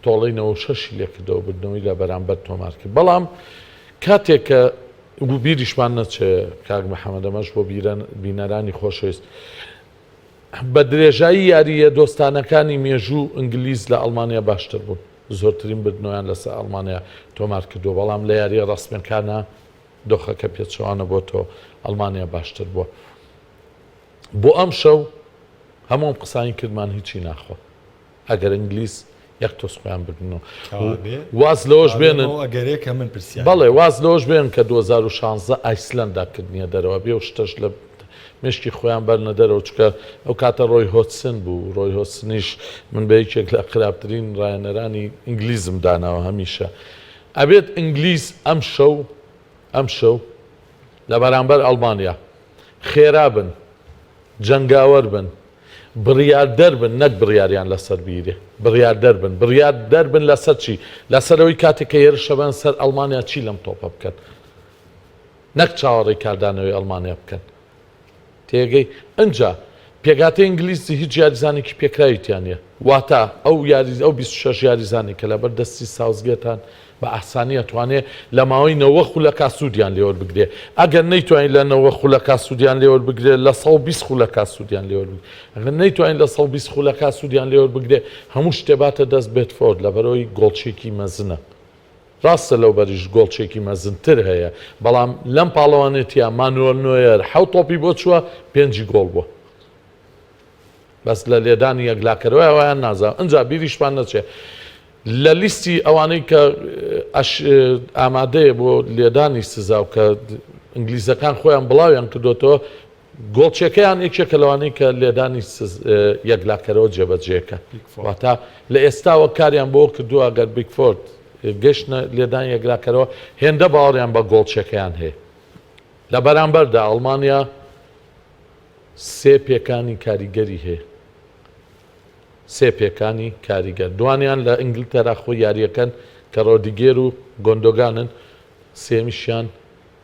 تۆڵەی 96 ی لێکردەوە بردنەوەی لە بەرامبەر تۆمار کرد بەڵام کاتێک کە بیریشمان نەچێ کاک محەممەد ئەمەش بۆ بینەرانی خۆشەویست بە درێژایی یارییە دۆستانەکانی مێژوو ئینگلیز لە ئەڵمانیا باشتر بوون زۆرترین بردنەوەیان لەسەر ئەڵمانیا تۆمار کردووە بەڵام لە یارییە ڕەسمیەکانە دۆخەکە پێچەوانە بۆتەوە ئەڵمانیا باشتر بووە بۆ ئەم شەو هەموو ئەم قسانی کردمان هیچی ناخوا ئەگەر ئینگلیز یەک تۆز خۆیان بردنەوە واز لەوەش بێنن ئەگەرێ کە من پرسیار بەڵێ واز لەوەش بێن کە 2016 ئایسلەندا کردنیە دەرەوە بێ و شتەش لە مشکی خۆیان بەرنە دەرەوە چکە ئەو کاتە ڕۆی هۆتسن بوو ڕۆی هۆتسنیش من بە یەکێک لە خراپترین ڕایەنەرانی ئینگلیزم داناوە هەمیشە ئەبێت ئینگلیز ئەم شەو ئەم شەو لە بەرامبەر ئەڵمانیا خێرا بن جەنگاوەر بن، بڕیاردەر بن نەک بڕیاریان لەسەر بیرێ، بڕیاردەر بن، بڕیاردەر بن لەسەر چی؟ لەسەر ئەوەی کاتێک کە هێرش ئەبەن سەر ئەڵمانیا چی لەم تۆپە بکەن، نەک چاوەڕێی کاردانەوەی ئەڵمانیا بکەن. تێگەی؟ ئنجا پێکهاتەی ئینگلیزی هیچ یاریزانێکی پێکراوی تیا نییە. واتە ئەو یاریز ئەو 26 یاریزانەی کە لەبەر دەستی ساوسگێتان بە ئاسانی ئەتوانێ لە ماوەی نەوە خولەکا سوودیان لێ وەربگرێ. ئەگەر نەیتوانی لە نەوە خولەکا سوودیان لێ وەربگرێ، لە 120 خولەکا سوودیان لێ وەربگرێ. ئەگەر نەیتوانی لە 120 خولەکا سوودیان لێ وەربگرێ، هەموو شتێ باتە دەست بێدفۆرد، لەبەرئەوەی گۆڵچییەکی مەزنە. ڕاستە لەوبەریش گۆڵچییەکی مەزنتر هەیە، بەڵام لەم پاڵەوانێتییە مانوێل نۆیەر حەوت تۆپی بۆ چووە، پێنجی گۆڵ بووە. بەس لە لێدانی یەکلاکەرەوەی وایان نازانم. ئنجا بیریشمان نەچێ لە لیستی ئەوانەی کە ئامادەیە بۆ لێدانی سزا و کە ئینگلیزەکان خۆیان بڵاویان کردوێتەوە گۆڵچەکەیان یەکێکە لەوانەی کە لێدانی یەکلاکەرەوە جێبەجێکە واتە لە ئێستاوە کاریان بۆ کردووە گەر بیکفۆرد گەشتە لێدان یەکلاکەرەوە هێندە باوەڕیان بە گۆڵچەکەیان هەیە لە بەرامبەردا ئەڵمانیا سێ پێکانی کاریگەری هەیە سێ پێکانی کاریگەر دوانیان لە ئینگلتەرا خۆی یارییەکەن کە رۆدیگێر و گۆندۆگانن، سێیەمیشیان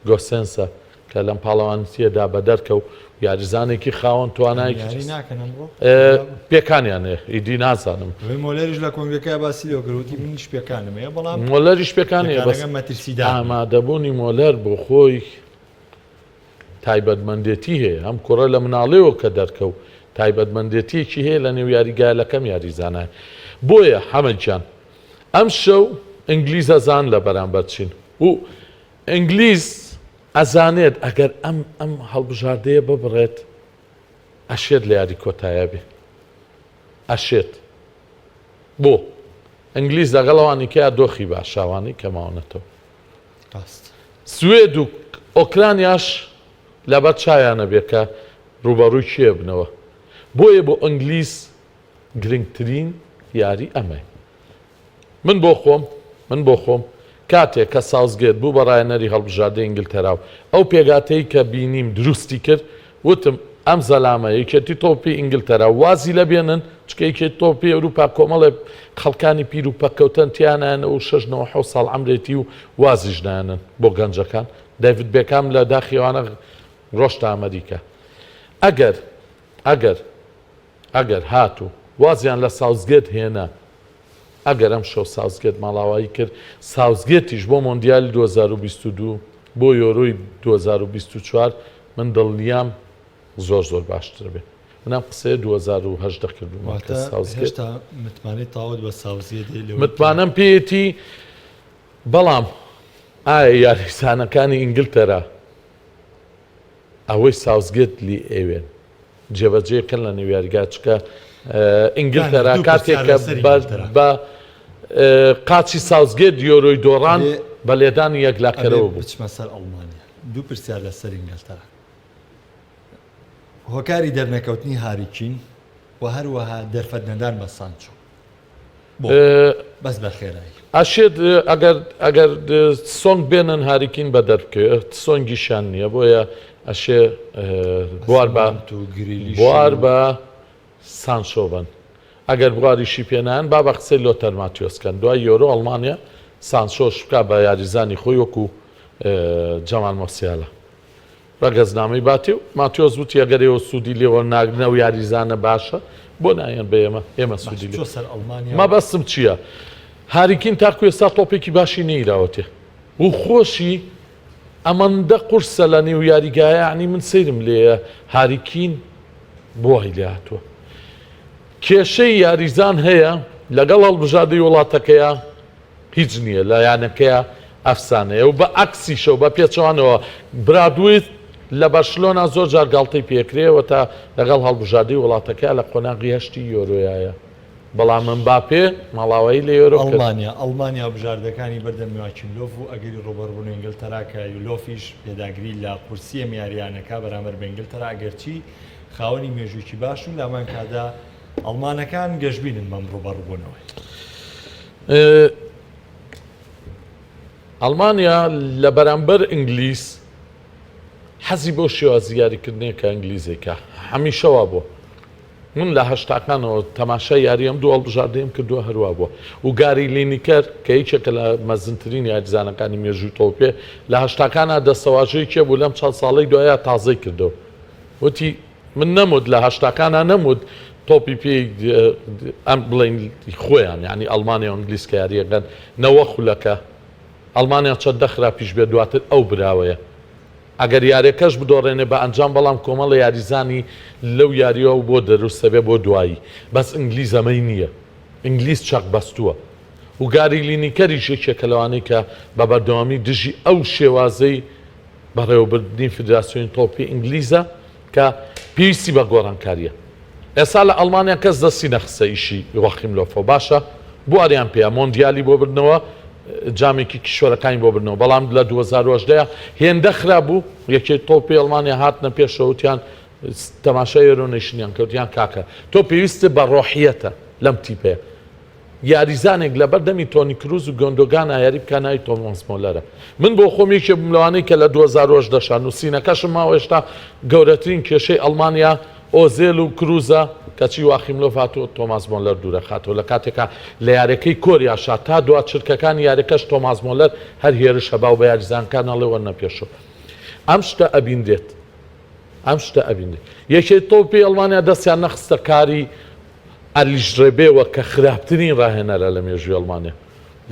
گۆسێنسە کە لەم پاڵەوانێتییەدا بەدەرکە و یاریزانێکی خاوەن توانایەکی یاری ناکەن ئەمڕۆ؟ پێکانیان هەیە ئیدی نازانم. ئەوەی مۆلەریش لە کۆنگرەکەیا باسی لێوە کرد وتی منیش پێکانم هەیە بەڵام مۆلەریش پێکانی هەیە بەس پێکانەکە مەترسیدار نییە. ئامادەبوونی مۆلەر بۆ خۆی تایبەتمەندێتی هەیە، ئەم کوڕە لە مناڵیەوە کە دەرکەوت تایبەتمەندێتیەکی هەیە لە نێو یاریگایە لە کەم یاریزانایە بۆیە حەمە گیان ئەم شەو ئینگلیز ئەزان لە بەرامبەر چین و ئینگلیز ئەزانێت ئەگەر ئەم ئەم هەڵبژاردەیە ببڕێت ئەشێت لە یاری کۆتایە بێ ئەشێت بۆ ئینگلیز لەگەڵ ئەوانی کە دۆخی باشاوانی کە ماونەتەوە سوێد و ئۆکرانیاش لەبەر چاویانە بێ کە ڕووبەڕووی کێ بنەوە. بۆیە بۆ ئینگلیز گرنگترین یاری ئەمەیە. من بۆ خۆم من بۆ خۆم کاتێک کە ساوسگێت بوو بە ڕاهێنەری هەڵبژاردەی ئینگلتەرا و ئەو پێکهاتەی کە بینیم دروستی کرد وتم ئەم زەلامە یەکێتی تۆپی ئینگلتەرا وازی لە بێنن چونکە یەکێتی تۆپی ئەوروپا کۆمەڵێ خەڵکانی پیر و پەککەوتەن تیانایەنەوە و شەش نەوە حەوت ساڵ عەمرێتی و وازیش نایەنن بۆ گەنجەکان دەیڤد بێکام لە داخی ئەوانە ڕۆشتە ئەمریکا ئەگەر ئەگەر ئەگەر هاتوو وازیان لە ساوسگێت هێنا ئەگەر ئەمشەو ساوسگێت ماڵاوایی کرد، ساوسگێتیش بۆ مۆندیالی 2022، بۆ یۆرۆی 2024 من دڵنیام زۆر زۆر باشتر بێ. من ئەم قسەیە 2018 کردوومە کە واتە ساوسگێت هێشتا متمانەی تەواوت بە ساوسگێت هەیە لەوەی کە متمانەم پێیەتی بەڵام ئایا یاریزانەکانی ئینگلتەرا ئەوەی ساوسگێت لی ئەوێن جێبەجێ کەن لە نێو یاریگا چکە ئینگلتەرا کاتێک کە بە قاچی ساوسگێت یۆرۆی دۆڕان بە لێدانی یەکلاکەرەوە بوو. بچمە سەر ئەڵمانیا دوو پرسیار لەسەر ئینگلتەرا هۆکاری دەرنەکەوتنی هاریکین و هەروەها دەرفەت نەدان بە سانچۆ بۆ بەس بە خێرایی. ئەشێت ئەگەر ئەگەر سۆنگ بێنن هاریکین بە دەربکەوێت سۆنگیشیان نییە بۆیە ئەشێ بوار بە بوار بە سانچۆ بن ئەگەر بواریشی پێنان با بە قسەی لۆتەر ماتیۆس کەن دوای یۆرۆ ئەڵمانیا سانچۆش بکا بە یاریزانی خۆی وەکو جەمال مۆسیالا. ڕەگەزنامەی باتێ و ماتیۆس وتی ئەگەر ئێوە سوودی لێ وەرناگرن ئەو یاریزانە باشە بۆ نایەن بە ئێمە ئێمە سوودی لێ سەر ئەڵمانیا مەبەستم چییە هاریکین تاکو ئێستا تۆپێکی باشی نەیراوەتێ و خۆشی ئەمەندە قورسە لە نێو یاریگایە یعنی من سەیرم لێیە هاریکین بۆ وای لێ هاتووە کێشەی یاریزان هەیە لەگەڵ هەڵبژاردەی وڵاتەکەیە هیچ نییە لە یانەکەیا ئەفسانەیە و بە عەکسیشەوە بە پێچەوانەوە برادویت لە بەرشلۆنا زۆر جار گاڵتەی پێکرێ و تا لەگەڵ هەڵبژاردەی وڵاتەکەیا لە قۆناغی هەشتی یۆرۆیایە بەڵام مباپێ ماڵاوایی لە یۆرۆ کرد. ئەڵمانیا ئەڵمانیا بژاردەکانی بەردەم یواکیم لۆف و ئەگەری ڕووبەڕووبوونەوەی ئینگلتەرا کە لۆفیش پێداگری لە قورسی ئەم یارییانە کا بەرامبەر بە ئینگلتەرا ئەگەرچی خاوەنی مێژوویەکی باشن و لە هەمان کاتدا ئەڵمانەکان گەشبینن بەم ڕووبەڕووبوونەوەی. ئەڵمانیا لە بەرامبەر ئینگلیز حەزی بەو شێوازی یاریکردنەیە کە ئینگلیزێکە هەمیشە وا بووە من لە هەشتاکانەوە تەماشای یاری ئەم دوو هەڵبژاردەیەم کردووە هەروا بووە و گاری لینیکەر کە یەکێکە لە مەزنترین یاریزانەکانی مێژووی تۆپێ لە هەشتاکانە دەستەواژەیەکی بوو لەم چەند ساڵەی دوایە تازەی کردەوە وتی من نەموت لە هەشتاکانا نەموت تۆپی پێی ئەم بڵێین خۆیان یانی ئەڵمانیا و ئینگلیز کە یاریەکەن نەوە خولەکە ئەڵمانیا چەندە خراپیش بێت دواتر ئەو براوەیە ئەگەر یارێکەش بدۆڕێنێ بە ئەنجام بەڵام کۆمەڵە یاریزانی لەو یاریەوە بۆ دەروستە بێ بۆ دوایی بەس ئینگلیز ئەمەی نییە ئینگلیز چەق بەستووە و گاری لینیکەریش یەکێکە لەوانەی کە بە بەردەوامی دژی ئەو شێوازەی بەڕێوەبردنی فیدراسیۆنی تۆپی ئینگلیزە کە پێویستی بە گۆڕانکارییە. ئێستا لە ئەڵمانیا کەس دەستی نەخستە ئیشی یواخیم لۆفەوە، باشە بواریان پێیە مۆندیالی بۆ بردنەوە، جامێکی کیشوەرەکانی بۆ بردنەوە، بەڵام لە 2018 هێندە خراپ بوو یەکێتی تۆپی ئەڵمانیا هاتنە پێشەوە وتیان تەماشای یۆرۆ نەیشنیان کرد وتیان کاکە تۆ پێویستت بە ڕۆحیەتە لەم تیپەیە. یاریزانێک لەبەر دەمی تۆنی کروز و گۆندۆگانا یاری بکا ناوی تۆماس مۆلەرە. من بۆ خۆم یەکێ بووم لەوانەی کە لە 2018 شا نووسینەکەشم ماوە هێشتا گەورەترین کێشەی ئەڵمانیا ئۆزێل و کروزە کەچی واخیم لۆف هاتووە تۆماس مۆلەر دوورەخاتەوە لە کاتێکا لە یاریەکەی کۆریاشا تا دوا چرکەکانی یاریەکەش تۆماس مۆلەر هەر هێرش هەبا و بە یاریزانەکان ئەڵێ وەرنە پێشەوە. ئەم شتە ئەبینرێت. ئەم شتە ئەبینرێت. یەکێتی تۆپی ئەڵمانیا دەستیان نەخستە کاری ئەلیش ڕێبێوە کە خراپترین ڕاهێنەرە لە مێژووی ئەڵمانیا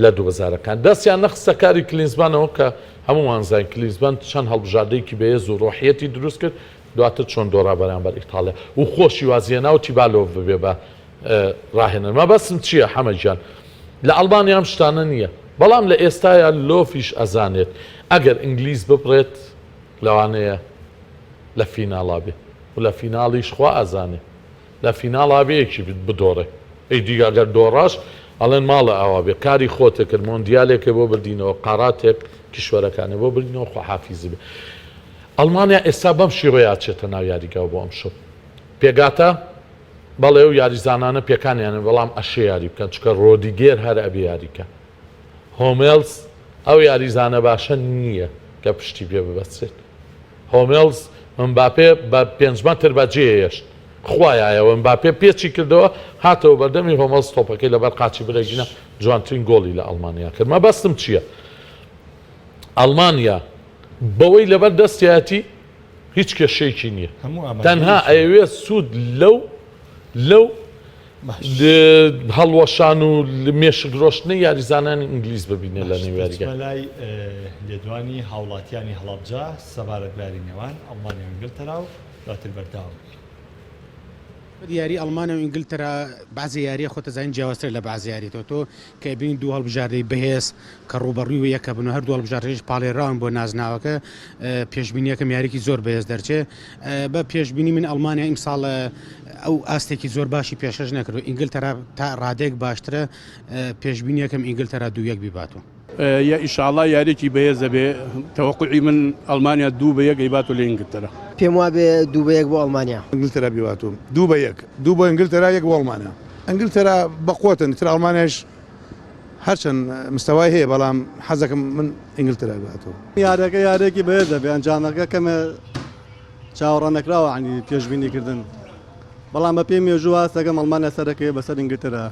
لە دووهەزارەکان دەستیان نەخستە کاری کلینزمانەوە کە هەموومان زانین کلینزمان چەند هەڵبژاردەیەکی بەهێز و ڕۆحیەتی دروست کرد دواتر چۆن دۆڕا بەرامبەر ئیتاڵیا و خۆشی وازی هێنا و تیبا لۆف ببێ بە ڕاهێنەر مەبەستم چییە حەمە گیان لە ئەڵمانیا ئەم شتانە نییە بەڵام لە ئێستایا لۆفیش ئەزانێت ئەگەر ئینگلیز ببڕێت لەوانەیە لە فیناڵا بێ و لە فیناڵیش خوا ئەزانێ لە فیناڵا بێ یەکی بدۆڕێ ئیدی ئەگەر دۆڕاش ئەڵێن ماڵە ئاوا بێ کاری خۆتە کرد مۆندیالێکێ بۆ بردینەوە قاراتێک کیشوەرەکانێ بۆ بردینەوە خواحافیزی بێ ئەڵمانیا ئێستا بەم شێوەیە ئەچێتە ناو یاریگاوە بۆ ئەمشەو پێگاتە بەڵێ ئەو یاریزانانە پێکانیانە بەڵام ئەشێ یاری بکەن چونکە ڕۆدیگێر هەر ئەبێ یاریکە هۆمێڵس ئەو یاریزانە باشە نییە کە پشتی پێ ببەسترێت هۆمێڵز مباپێ بە پێنج مەتر بە جێهێشت. خوایایەوە مباپێ پێچی کردەوە، هاتەوە بەردەمی هۆمێڵز تۆپەکەی لەبەر قاچی برەگینە جوانترین گۆڵی لە ئەڵمانیا کرد. مەبەستم چییە؟ ئەڵمانیا بەوەی لەبەر دەستیایەتی هیچ کێشەیەکی نییە. تەنها ئەیەوێت سوود لەو لەو هەڵوەشان و مێشک رۆشتنەی یاریزانانی ئینگلیز ببینێت لە نێو یاریگا. دەچمە لای لێدوانی هاوڵاتیانی هەڵەبجە سەبارەت بە یاری نێوان ئەڵمانیا و ئینگلتەرا و دواتر بەردەوام بین. یاری ئەڵمانیا و ئینگلتەرا بەعزێ یاریە خۆت ئەزانی جیاوازترە لە بەعزێ یاری تۆ تۆ کە ئەبینی دوو هەڵبژاردەی بەهێز کە ڕووبەڕووی یەکە بن و هەردوو هەڵبژاردەکەش پاڵێراون بۆ نازناوەکە پێشبینیەکەم یاریکی زۆر بەهێز دەرچێ بە پێشبینی من ئەڵمانیا ئیمساڵ ئەو ئاستێکی زۆر باشی پێشکەش نەکرد و ئینگلتەرا تا ڕادەیەک باشترە پێشبینیەکەم ئینگلتەرا 2-1 بیباتەوە. یە ئیشاڵا یاریەکی بەهێز ئەبێ تەوەقوعی من ئەڵمانیا 2-1 ئەیباتۆ لە ئینگلتەرا. پێم وابێ 2-1 بۆ ئەڵمانیا. ئینگلتەرا بیباتۆ 2-1 دوو بۆ ئینگلتەرا یەک بۆ ئەڵمانیا. ئینگلتەرا بەقوەتن تر ئەڵمانیاش هەرچەند مستەوای هەیە بەڵام حەزەکەم من ئینگلتەرا بباتەوە. یاریەکە یاریەکی بەهێز دەبێ ئەنجامەکە کەمێ چاوەڕاننەکراوە عنی پێشبینی کردن بەڵام بە پێی مێژوو هەستەکەم ئەڵمانیا سەرەکەوێ بەسەر ئینگلتەرا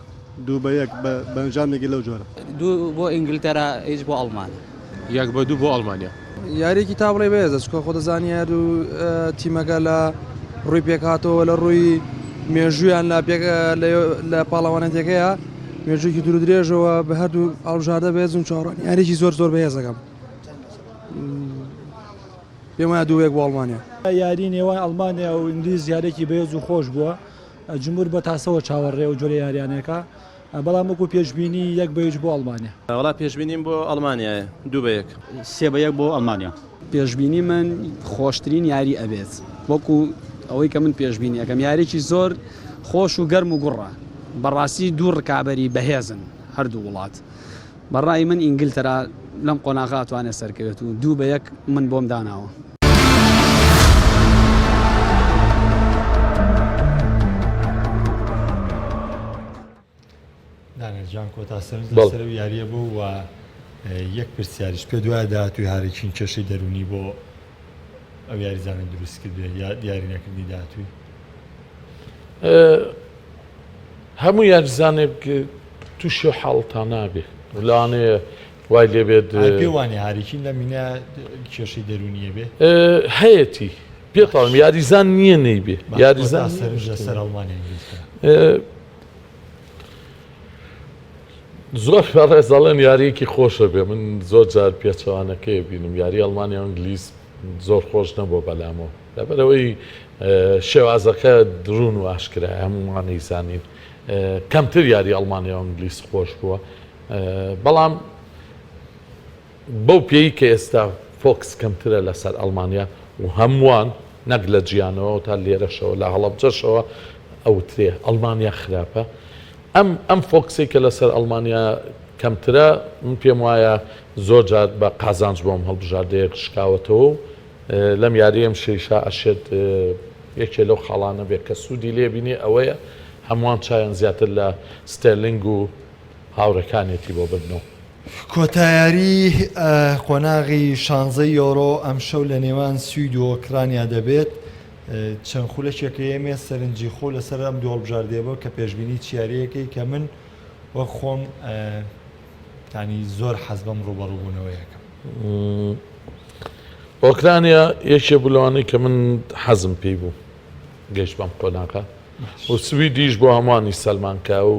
2-1 بە ئەنجامێکی لەو جۆرە. دوو بۆ ئینگلتەرا هیچ بۆ ئەڵمانیا. 1-2 بۆ ئەڵمانیا. یاریەکی تا بڵێی بەهێزە چونکە خۆ دەزانی هەردوو تیمەکە لە ڕووی پێکهاتەوە لە ڕووی مێژوویان لە پێک لە پاڵەوانەتەکەیە مێژوویەکی دوور درێژەوە بە هەردوو هەڵبژاردە بەهێزن چاوەڕوانی یاریەکی زۆر زۆر بەهێزەکەم پێم وایە 2-1 بۆ ئەڵمانیا. یاری نێوان ئەڵمانیا و ئینگلیز یاریەکی بەهێز و خۆش بووە جمهور بە تاسەوە چاوەڕێ و جۆرە یاریانەکە بەڵام وەکو پێشبینی 1-0 بۆ ئەڵمانیا. وەڵا پێشبینیم بۆ ئەڵمانیایە 2-1. 3-1 بۆ ئەڵمانیا. پێشبینی من خۆشترین یاری ئەبێت وەکو ئەوەی کە من پێشبینی ئەکەم یاریی زۆر خۆش و گەرم و گوڕە بەڕاستی دوو ڕکابەری بەهێزن هەردوو وڵات بەڕای من ئینگلتەرا لەم قۆناغە ئەتوانێت سەرکەوێت و 2-1 من بۆم داناوە. دانێل جان کۆتا سەرنج لەسەر ئەو یارییە بوو و یەک پرسیاریش پێ دوایە داهاتووی هاریکین کێشەی دەروونی بۆ ئەو یاریزانە دروست کردێ یا دیاری نەکردنی داهاتووی؟ هەموو یاریزانێک تووشی حاڵتا نابێ لەوانەیە وای لێبێت پێ وانێ هاریکین لە مینا کێشەی دەروونیە بێ هەیەتی پێتاڵم یاریزان نییە نەیبێ یاریزان سەرنج لەسەر ئەڵمانیا زۆر بەڕێز ئەڵێن یاریەکی خۆشە بێ من زۆر جار پێچەوانەکەی بینم یاری ئەڵمانیا و ئینگلیز زۆر خۆش نەبووە بەلامەوە لەبەرەوەی شێوازەکە ڕوون و ئاشکرای هەمووانەی زانین کەمتر یاری ئەڵمانیا و ئینگلیز خۆش بووە بەڵام بەو پێی کە ئێستا focus کەمترە لەسەر ئەڵمانیا و هەمووان نەک لە جیانەوە تا لێرەشەوە لە هەڵەبجەشەوە ئەوترێ ئەڵمانیا خراپە ئەم ئەم focus ەی کە لەسەر ئەڵمانیا کەمترە من پێم وایە زۆر جار بە قازانج بۆم هەڵبژاردەیەک شکاوەتەوە و لەم یاریەم شەیشا ئەشێت یەکێ لەو خاڵانە بێت کە سوودی لێبینێ ئەوەیە هەمووان چاویان زیاتر لە ستێرلینگ و هاوڕێکانیەتی بۆ بردنەوە. کۆتا یاریی قۆناغی شانزەی یۆرۆ ئەمشەو لە نێوان سوید و ئۆکرانیا دەبێت، چەند خولەکێکە ئێمە سەرنجی خۆ لەسەر ئەم دوو هەڵبژاردەیە بووە کە پێشبینی چ یارییەکەی کە من وەک خۆم تانی زۆر حەز بەم ڕووبەڕووبوونەوەیەکەم. ئۆکرانیا یەکێ بوو لەوانەی کە من حەزم پێی بوو گەیشت بەم قۆناغە و سویدیش بۆ هەمووانی سەلمان کە ئەو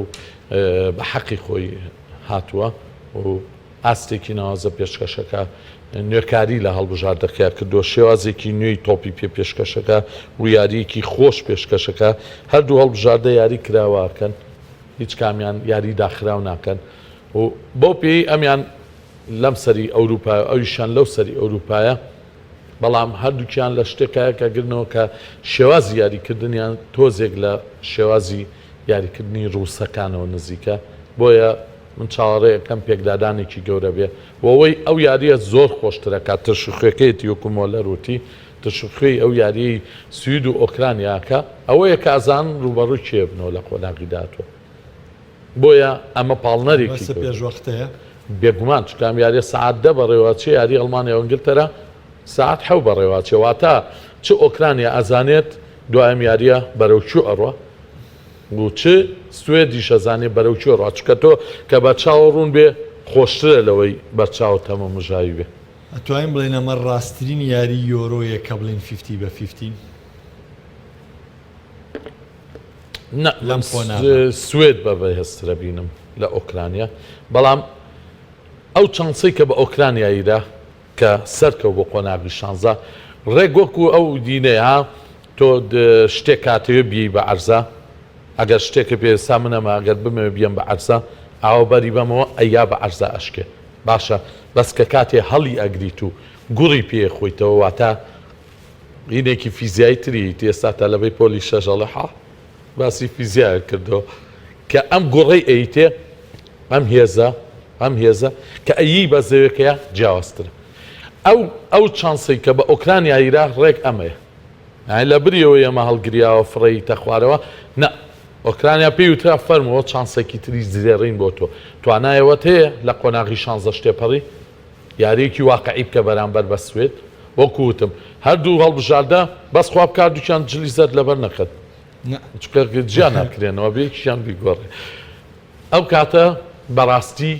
بە حەقی خۆی هاتووە و ئاستێکی ناوازە پێشکەشەکە نوێکاری لە هەڵبژاردەکەیا کردووە شێوازێکی نوێی تۆپی پێ پێشکەشەکە و یارییەکی خۆش پێشکەشەکە هەردوو هەڵبژاردە یاری کراوەکەن هیچ کامیان یاری داخراو ناکەن و بەو پێی ئەمیان لەم سەری ئەوروپا ئەویشان لەو سەری ئەوروپایە بەڵام هەردووکیان لە شتێکا یەک ئەگرنەوە کە شێوازی یاریکردنیان تۆزێک لە شێوازی یاریکردنی ڕووسەکانەوە نزیکە، بۆیە من چاوەڕێ ئەکەم پێکدادانێکی گەورە بێ و ئەوەی ئەو یارییە زۆر خۆشتر ئەکات ترشوخوێکەیەتی وەکو مۆلەر وتی ترشوخوێی ئەو یارییەی سوید و ئۆکرانیا ئەکا ئەوەیە کە ئەزانن ڕووبەڕووی کێ بنەوە لە قۆناغی داهاتوو. بۆیە ئەمە پاڵنەرێکی بەسە پێشوەختەیە؟ بێگومان چونکە ئەم یاریە سەعات 10 بەڕێوەچێ یاری ئەڵمانیا و ئینگلتەرا سەعات حەو بەڕێوەچێ واتە چ ئۆکرانیا ئەزانێت دوای ئەم یاریە بەرەو کوێ ئەڕوا و چ سوێدیش ئەزانێ بەرەو کوێ ڕوا چونکە تۆ کە بەرچاوە ڕوون بێ خۆشترە لەوەی بەرچاوت تەمە مژاوی بێ. ئەتوانین بڵێین ئەمە ڕاستترین یاری یۆرۆیە کە بڵێین fifty بە fifty؟ نا لەم قۆناغە سوێد بە بەهێزترە بینم لە ئۆکرانیا بەڵام ئەو چانسەی کە بە ئۆکرانیا یرا کە سەرکەوت بۆ قۆناغی شانزە ڕێک وەکو ئەو دینەیە تۆ شتێک کاتەوێ بیەی بە عەرزە. ئەگەر شتێکە پێ ئێستا من ئەمە ئەگەر بمەوێ بیەم بە عەرزا ئاوە بەری بەمەوە ئەیا بە عەرزا ئەشکێ باشە بەس کە کاتێ هەڵی ئەگریت و گوڕی پێ خۆیتەوە واتە هینێکی فیزیایی تری ئێستا تەلەبەی پۆلی شەش ئەڵێ حا باسی فیزیایە کردەوە کە ئەم گوڕەی ئەیتێ ئەم هێزە ئەم هێزە کە ئەیی بە زەوێکەیە جیاوازترە ئەو ئەو چانسەی کە بە ئۆکرانیا ئیرا ڕێک ئەمەیە یانی لە بری ئەوەی ئەمە هەڵگریاوە فڕێیتە خوارەوە نا ئۆکرانیا پێی وترا فەرمووە چانسێکی تری زێڕین بۆ تۆ توانای ئەوەت هەیە لە قۆناغی شانزەش تێپەڕی یاریەکی واقعی بکە بەرامبەر بە سوێد وەکو وتم هەردوو هەڵبژاردە بەس خوا بکا هەردووکیان جلی زەرد لەبەر نەکەن چونکە جیا ناکرێنەوە بێ یەکیان بیگۆڕێ ئەو کاتە بەڕاستی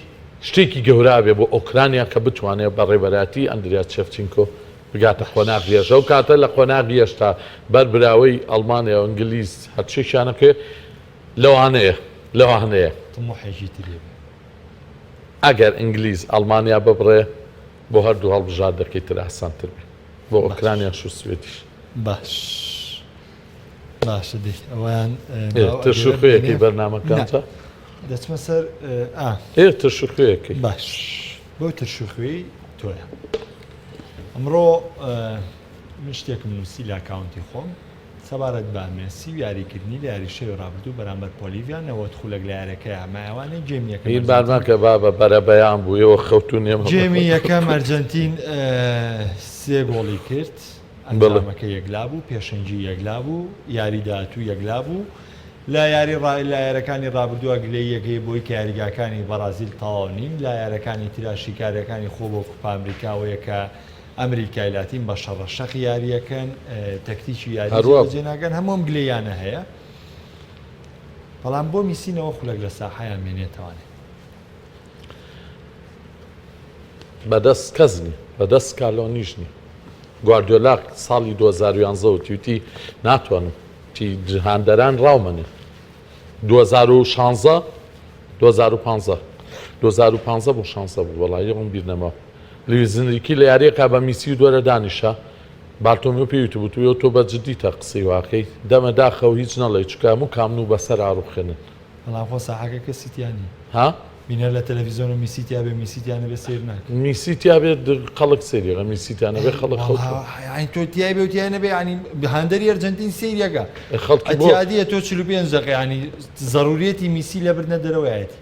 شتێکی گەورە ئەبێ بۆ ئۆکرانیا کە بتوانێ بە ڕێبەرایەتی ئەندریا چێفچینکۆ بگاتە قۆناغی یەش ئەو کاتە لە قۆناغی یەشتا بەر براوەی ئەڵمانیا و ئینگلیز هەرچێکیان ئەکەوێ لەوانەیە لەوانەیە تموحێکی تری بێ. ئەگەر ئینگلیز ئەڵمانیا ببڕێ بۆ هەردوو هەڵبژاردەکەی تر ئاسانتر بێ بۆ ئۆکرانیاش و سوێدیش. باش باشە دەی ئەوەیان ترش و خوێیەکەی بەرنامەکان چا دەچمە سەر ئا ئێ ترش و خوێیەکەی باش بۆ ترش و خوێی تۆیە ئەمڕۆ من شتێکم نووسی لە ئەکاونتی خۆم سەبارەت بە مێسی و یاریکردنی لە یاری شەوی ڕابردوو بەرامبەر پۆلیڤیا 90 خولەک لە یاریەکەیا مایەوانەی گێمی یەکەم هین بار مەکە بابە بەرەبەیان بوو ئێوە خەوتوون ئێمە گێمی یەکەم ئەرجەنتین سێ گۆڵی کرد ئەنجامەکە یەکلا بوو، پێشەنگی یەکلا بوو، یاری داهاتوو یەکلا بوو. لە یاری لە یارەکانی ڕابردووە گلەییەک هەیە بۆی کە یاریگاکانی بەڕازیل تەواو نین، لە یارەکانی ترا شیکارییەکانی خۆ بۆ کوپا ئەمریکا ئەوەیە کە ئەمریکای لاتین بە شەڕە شەق یارییەکەن، تەکتیکی یاری جێبەجێ ناکەن، هەموو ئەم گلەییانە هەیە. بەڵام بۆ میسی نەوە خولەک لە ساحەیا مێنێتەوانێ. بەدەست کەس نیە بەدەست سکالۆنیش نیە گواردیۆلا ساڵی 2011 وتی وتی ناتوانم تی هاندەران ڕاومەنێ 2016 2015 2015 بۆ 16 بوو وەڵی ئەوم بیر نەما لویس ئینریکی لە یاریەکە بە میسی و دووەرە دانیشە بارتۆمیۆ پێی وتبوو تۆ تۆ بە جدی تا قسەی واکەی دەمە داخەوە هیچ نەڵێ چونکە هەموو کامن و بەسەر ئاڕوخێنن بەڵام خۆ ساحەکە کەسی تیا نیە. ها؟ بینەر لە تەلەفیزۆن و میسی تیا بێ میسی تیا نەبێ سەیر ناکە. میسی تیا بێ خەڵک سەیری ئەکا میسی تیا نەبێ خەڵک خەوتووە. یانی تۆ تیای بێ و تیای نەبێ یانی هاندەری ئەرجەنتین سەیری ئەکا. خەڵکی بۆ؟ ئەتیادیە تۆ 45 دەقە یانی زەروریەتی میسی لە بردنە دەرەوەیەتی.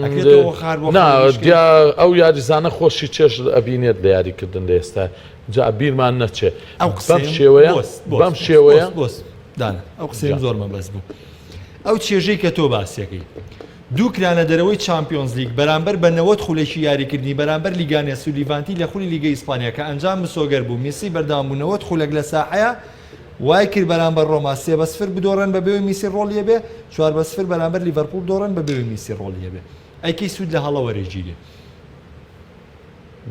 ئەکرێت تۆ خار بۆ نا دیا ئەو یاریزانە خۆشی چێژ ئەبینێت لە یاریکردن لە ئێستا جا بیرمان نەچێ ئەو بەم شێوەیە بەم شێوەیە دانا ئەو قسەیەم زۆر مەبەست بوو ئەو چێژەی کە تۆ باسیەکەی دوو کرانە دەرەوەی چامپیۆنزلیگ بەرامبەر بە 90 خولەکی یاریکردنی بەرامبەر لیگانێس و لیڤانتی لە خولی لیگە ئیسپانیا کە ئەنجام مسۆگەر بوو میسی بەردەوام بوو 90 خولەک لە ساحەیە وای کرد بەرامبەر ڕۆما سێ بە سفر بدۆڕێن بە بێوەی میسی ڕۆڵی هەبێ چوار بە سفر بەرامبەر لیڤەرپوڵ بدۆڕێن بە بێوەی میسی ڕۆڵی هەبێ ئەی کەی سوود لە هەڵە وەرەگیرێ؟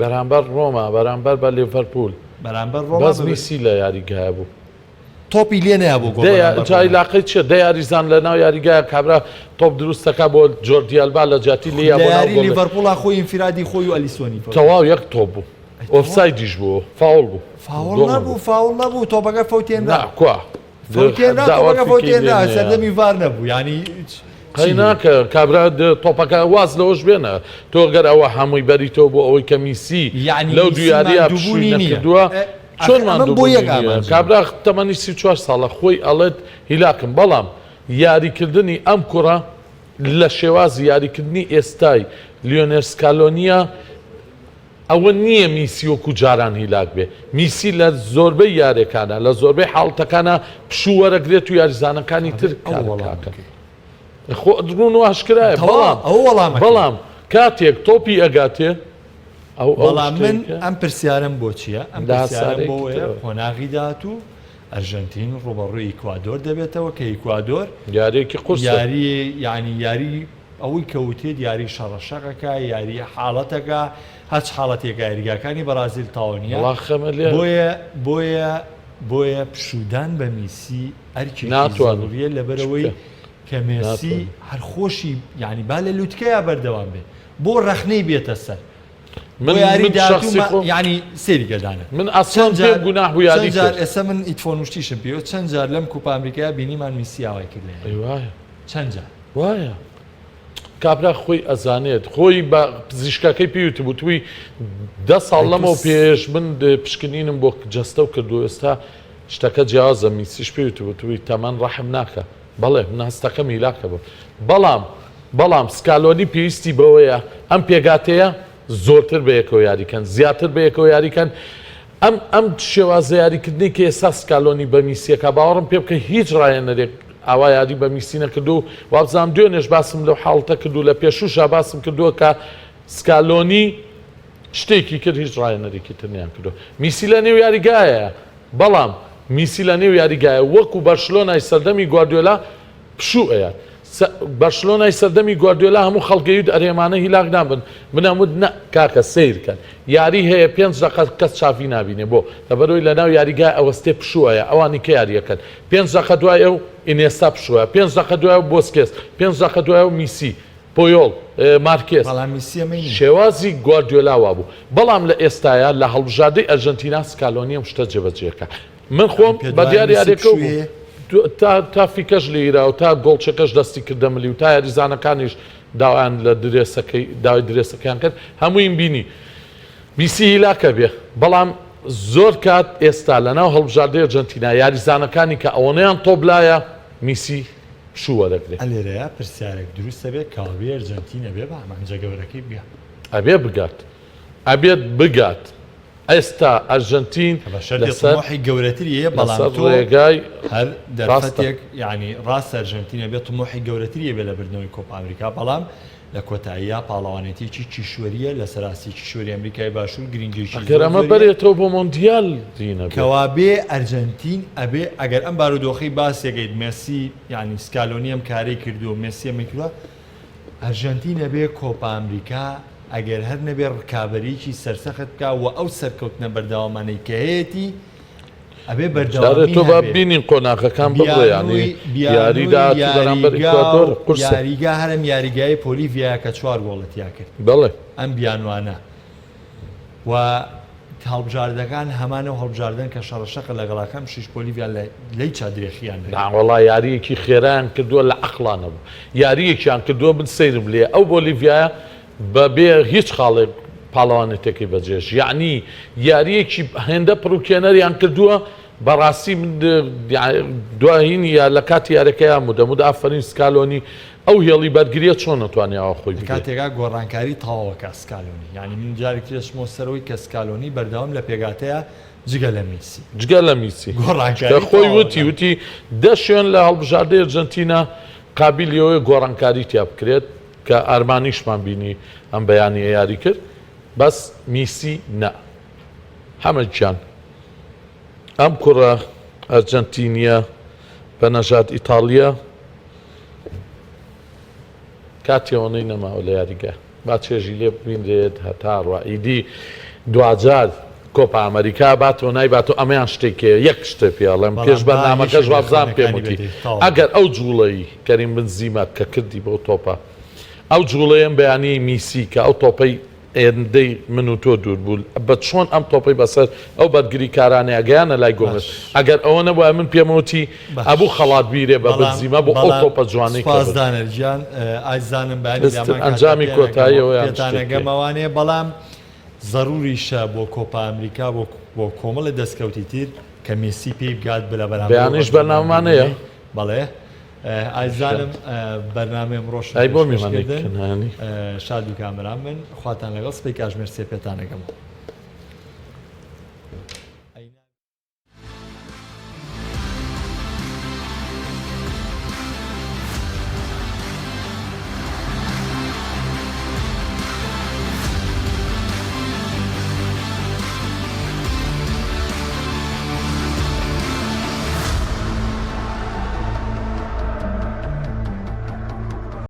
بەرامبەر ڕۆما بەرامبەر بە لیڤەرپوول بەرامبەر ڕۆما بەس میسی لە یاریگایە بوو. تۆپی لێ نەیا بۆ گۆڵ بەرامبەر جا عیلاقەی چیە دە یاریزان لە ناو یاریگایە کابرا تۆپ دروست دەکا بۆ جۆردی ئەلبا لە جیاتی لێیا بۆ ناو گۆڵ. لە یاری لیڤەرپوڵا خۆی ئینفرادی خۆی و ئەلیسۆنی فەوت. تەواو یەک تۆپ بوو ئۆفسایدیش بوو فاوڵ بوو. فاوڵ نەبوو فاوڵ نەبوو تۆپەکە فەوتێنرا. نا کوا فەوتێنرا تۆپەکە فەوتێنرا سەردەمی ڤار نەبوو یانی قەی ناکە کابرا تۆپەکە واز لەوەش بێنە تۆ گەر ئەوە هەمووی بەریتەوە بۆ ئەوەی کە میسی لەو دوو یاریە پشووی نەکردووە چۆن ماندووبوونی نییە کابرا تەمەنی 34 ساڵە خۆی ئەڵێت هیلاکم بەڵام یاریکردنی ئەم کوڕە لە شێوازی یاریکردنی ئێستای لیۆنێل سکالۆنیە ئەوە نییە میسی وەکو جاران هیلاک بێ، میسی لە زۆربەی یارێکانا، لە زۆربەی حاڵەتەکانا پشوو وەرەگرێت و یاریزانەکانی تر کارەکە ئەکەن. خۆ ڕوون و ئاشکرایە، بەڵام بەڵام کاتێک تۆپی ئەگاتێ ئەو ئەو بەڵام من شتەی کە ئەم پرسیارەم بۆ چییە؟ ئەم لە پرسیارەم هەسارەیەکی بۆوەیە ترەوە. قۆناغی داهاتوو ئەرژەنتین ڕووبەڕووی ئیکوادۆر دەبێتەوە کە ئیکوادۆر یارییەکی قورسە. یاری یانی یاری ئەوەی کە وتێت یاری شەڕە شەقەکە یاری حاڵەتەکە هەچ حاڵەتێکە یاریگاکانی بەڕازیل تەواو نییە وەڵا خەمە لێ بۆیە بۆیە بۆیە پشوودان بە میسی ئەرکێکی ناتوانم زەروریە لەبەرئەوەی چ بکەم کە مێسی ناتوانم. هەر خۆشی یانی با لە لوتکەیا بەردەوام بێ بۆ ڕەخنەی بێتە سەر من بۆ یاری من داهاتوو شەخسی ما خۆم یانی سەیری کە دانە من ئەسڵەن چەند پێم جار گوناح بوو چەند یاری جار کرد ئێستا من ئیتفۆن و شتیشم پێوە چەند جار لەم کوپا ئەمریکایە بینیمان میسی ئاوای کرد لە ئەی یاری وایە. چەند جار. وایە کابرا خۆی ئەزانێت خۆی بە پزیشکەکەی پێی وتبوو توی دە ساڵ لەمەو پێش من پشکنینم بۆ جەستە و کردو ئێستا شتەکە جیاوازە میسیش پێی وتبوو توی تەمەن ڕەحم ناکە بەڵێ من هەستەکەم هیلاکە بم بەڵام بەڵام سکالۆنی پێویستی بەوەیە ئەم پێگاتەیە زۆرتر بەیەکەوە یاریکەن زیاتر بەیەکەوە یاریکەن ئەم ئەم شێوازە یاریکردنەی کە ئێستا سکالۆنی بە میسی ئەکا باوەڕم پێ بکە هیچ ڕاهێنەرێک ئاوا یاری بە میسی نەکردووە و وابزانم دوێنێش باسم لەو حاڵەتە کرد و لە پێشووشا باسم کردووە کە سکالۆنی شتێکی کرد هیچ ڕاهێنەرێکی تر نیان کردووە میسی لە نێو یاریگایە بەڵام میسی لە نێو یاریگایە وەکو بەرشلۆنای سەردەمی گواردیۆلا پشوو ئەیات. بەرشلۆنای سەردەمی گواردیۆلا هەموو خەڵک ئەیوت ئەرێ ئەمانە هیلاک نابن من ئەموت نە کاکە سەیر کەن یاری هەیە پێنج دەقە کەس چاڤی نابینێ بۆ لەبەرئەوەی لەناو یاریگا ئەوەستێ پشوو ئەیا ئەوانی کە یاریەکەن پێنج دەقە دوای ئەو ئینێستا پشووە پێنج دەقە دوای ئەو بۆسکێس پێنج دەقە دوای ئەو میسی پۆیۆڵ مارکێز بەڵام میسی ئەمەی نییە. شێوازی گواردیۆلا وابوو بەڵام لە ئێستایا لە هەڵبژاردەی ئەرجەنتینا سکالۆنی ئەم شتە جێبەجێکا من خۆم بە دیار یاریەکەو بووم تا تا فیکەش لێیرا و تا گۆڵچەکەش دەستی کردە ملی و تا یاریزانەکانیش داوایان لە درێسەکەی داوای درێسەکەیان کرد هەموویم بینی میسی هیلاکە بێ بەڵام زۆر کات ئێستا لە ناو هەڵبژاردەی ئەرجەنتینا یاریزانەکانی کە ئەوەنەیان تۆپ لایە میسی پشوو وەرەگرێ. ئەلێرەیا پرسیارێک دروست ئەبێ کاوبی ئەرجەنتین ئەبێ بە ئامانجە گەورەکەی بگا؟ ئەبێ بگات ئەبێت بگات ئێستا ئەرژەنتین کە بە شەرتێ لەسەر تموحی گەورەتری هەیە بەڵام لەسەر تۆ ڕێگای هەر ڕاستە. دەرفەتێک یانی ڕاستە ئەرژەنتین ئەبێ تموحی گەورەتری هەبێ لە بردنەوەی کۆپا ئەمریکا بەڵام لە کۆتاییا پاڵەوانێتیەکی کیشوەریە لەسەر ئاستی کیشوەری ئەمریکای باشوور گرنگیەکی ئەگەر زۆر ئەمە زۆری هەیە. بەرێتەوە بۆ مۆندیال دینە بێ. کەوابێ ئەرجەنتین ئەبێ ئەگەر ئەم بارودۆخەی باسیەکەیت مێسی یانی سکالۆنی ئەم کارەی کردووە مێسی ئەمەی کردووە ئەرژەنتین ئەبێ کۆپا ئەمریکا ئەگەر هەر نەبێ ڕکابەریی سەرسەخت بکا و ئەو سەرکەوتنە بەردەوامانەی کە هەیەتی ئەبێ جارێ بەردەوامی تۆ با هەبێ. بینین قۆناغەکان ببڕێ یانی بیانووی یاری بیانووی داهاتوو بەرامبەر یاریگا و ئیکوادۆر قورسە. یاریگا هەر ئەم یاریگایەی پۆلیڤیایە کە چوار گۆڵت تیا کرد. بەڵێ. ئەم بیانوانە و هەڵبژاردەکان هەمان ئەو هەڵبژاردەن کە شەڕەشەقە لەگەڵا کەم شیش پۆلیڤیا لە لەی چادرێخیان نەکرد. ناوەڵا یاریەکی خێرایان کردووە لە عەقڵا نەبوو یاریەکیان کردووە من سەیرم لێیە ئەو بۆلیڤیایە بە بێ هیچ خاڵێک پاڵەوانێتەکەی بەجێش یەعنی یاریەکی هێندە پڕوکێنەریان کردووە بەڕاستی من دواهینی یا لە کاتی یارەکەیان بوو دەموت ئافەرین سکالۆنی ئەو هێڵی بەرگریە چۆن نەتوانێ ئاوا خۆی لە بگرێ. کاتێکا گۆڕانکاری تەواوەکا سکالۆنی یانی من جارێکی تر دەچمەوە سەرەوەی کە سکالۆنی بەردەوام لە پێگاتەیە جگە لە میسی. جگە لە میسی. گۆڕانکاری چونکە خۆی تەواوەکا. وتی وتی دە شوێن لە هەڵبژاردەی ئەرجەنتینا قابیلی ئەوەیە گۆڕانکاری تیا بکرێت کە ئارمانیشمان بینی ئەم بەیانیە یاری کرد بەس میسی نا. حەمە گیان ئەم کوڕە ئەرجەنتینیە بە نەژاد ئیتاڵیە کاتی ئەوەنەی نەماوە لە یاریگا با چێژی لێ ببینرێت هەتا ڕوا ئیدی دواجار کۆپا ئەمریکا باتەوە نایباتەوە ئەمەیان شتێکەیە یەک شتێ پێ ئەڵێم پێش بەڵام با بەرنامەکەش یەکێک لە وابزانم پێم خەونەکانی وتی بەدی تەواو ئەگەر ئەو جوڵەی کەریم بنزیمە کە کردی بەو تۆپە ئەو جوڵەیەم بەیانی میسی کە ئەو تۆپەی هێندەی من و تۆ دوور بوو بە چۆن ئەم تۆپەی بەسەر ئەو بەرگریکارانەیا گەیانە لای گۆمێز باش ئەگەر ئەوە نەبوایە من پێم وتی باش ئەبوو خەڵات بیرێ بە بەڵام بنزیمە بۆ ئەو بەڵام تۆپە جوانەی کە سوپاس برد. دانەر گیان ئازیزانم بەیانی ئێستر لامان کاتە ئەنجامی پێیان کۆتایی ئەگەمەوە ئەوەیان پێتان شتێک پێ. ئەگەمەوانێ بەڵام زەروریشە بۆ کۆپا ئەمریکا بۆ بۆ کۆمەڵێ دەستکەوتی تر کە مێسی پێی بگات لە بەرامبەر ئەو بەیانیش ئەرجەنتینییەی بەرنامەمانەیە؟ بەڵێ ئازیزانم بەرنامەی ئەمڕۆشم ئەی بۆ پێشکەش میوانێک کردن کنانی. شاد و کامەران بن خواتان لەگەڵ سبەی کاژمێر سێ پێتان ئەگەمەوە.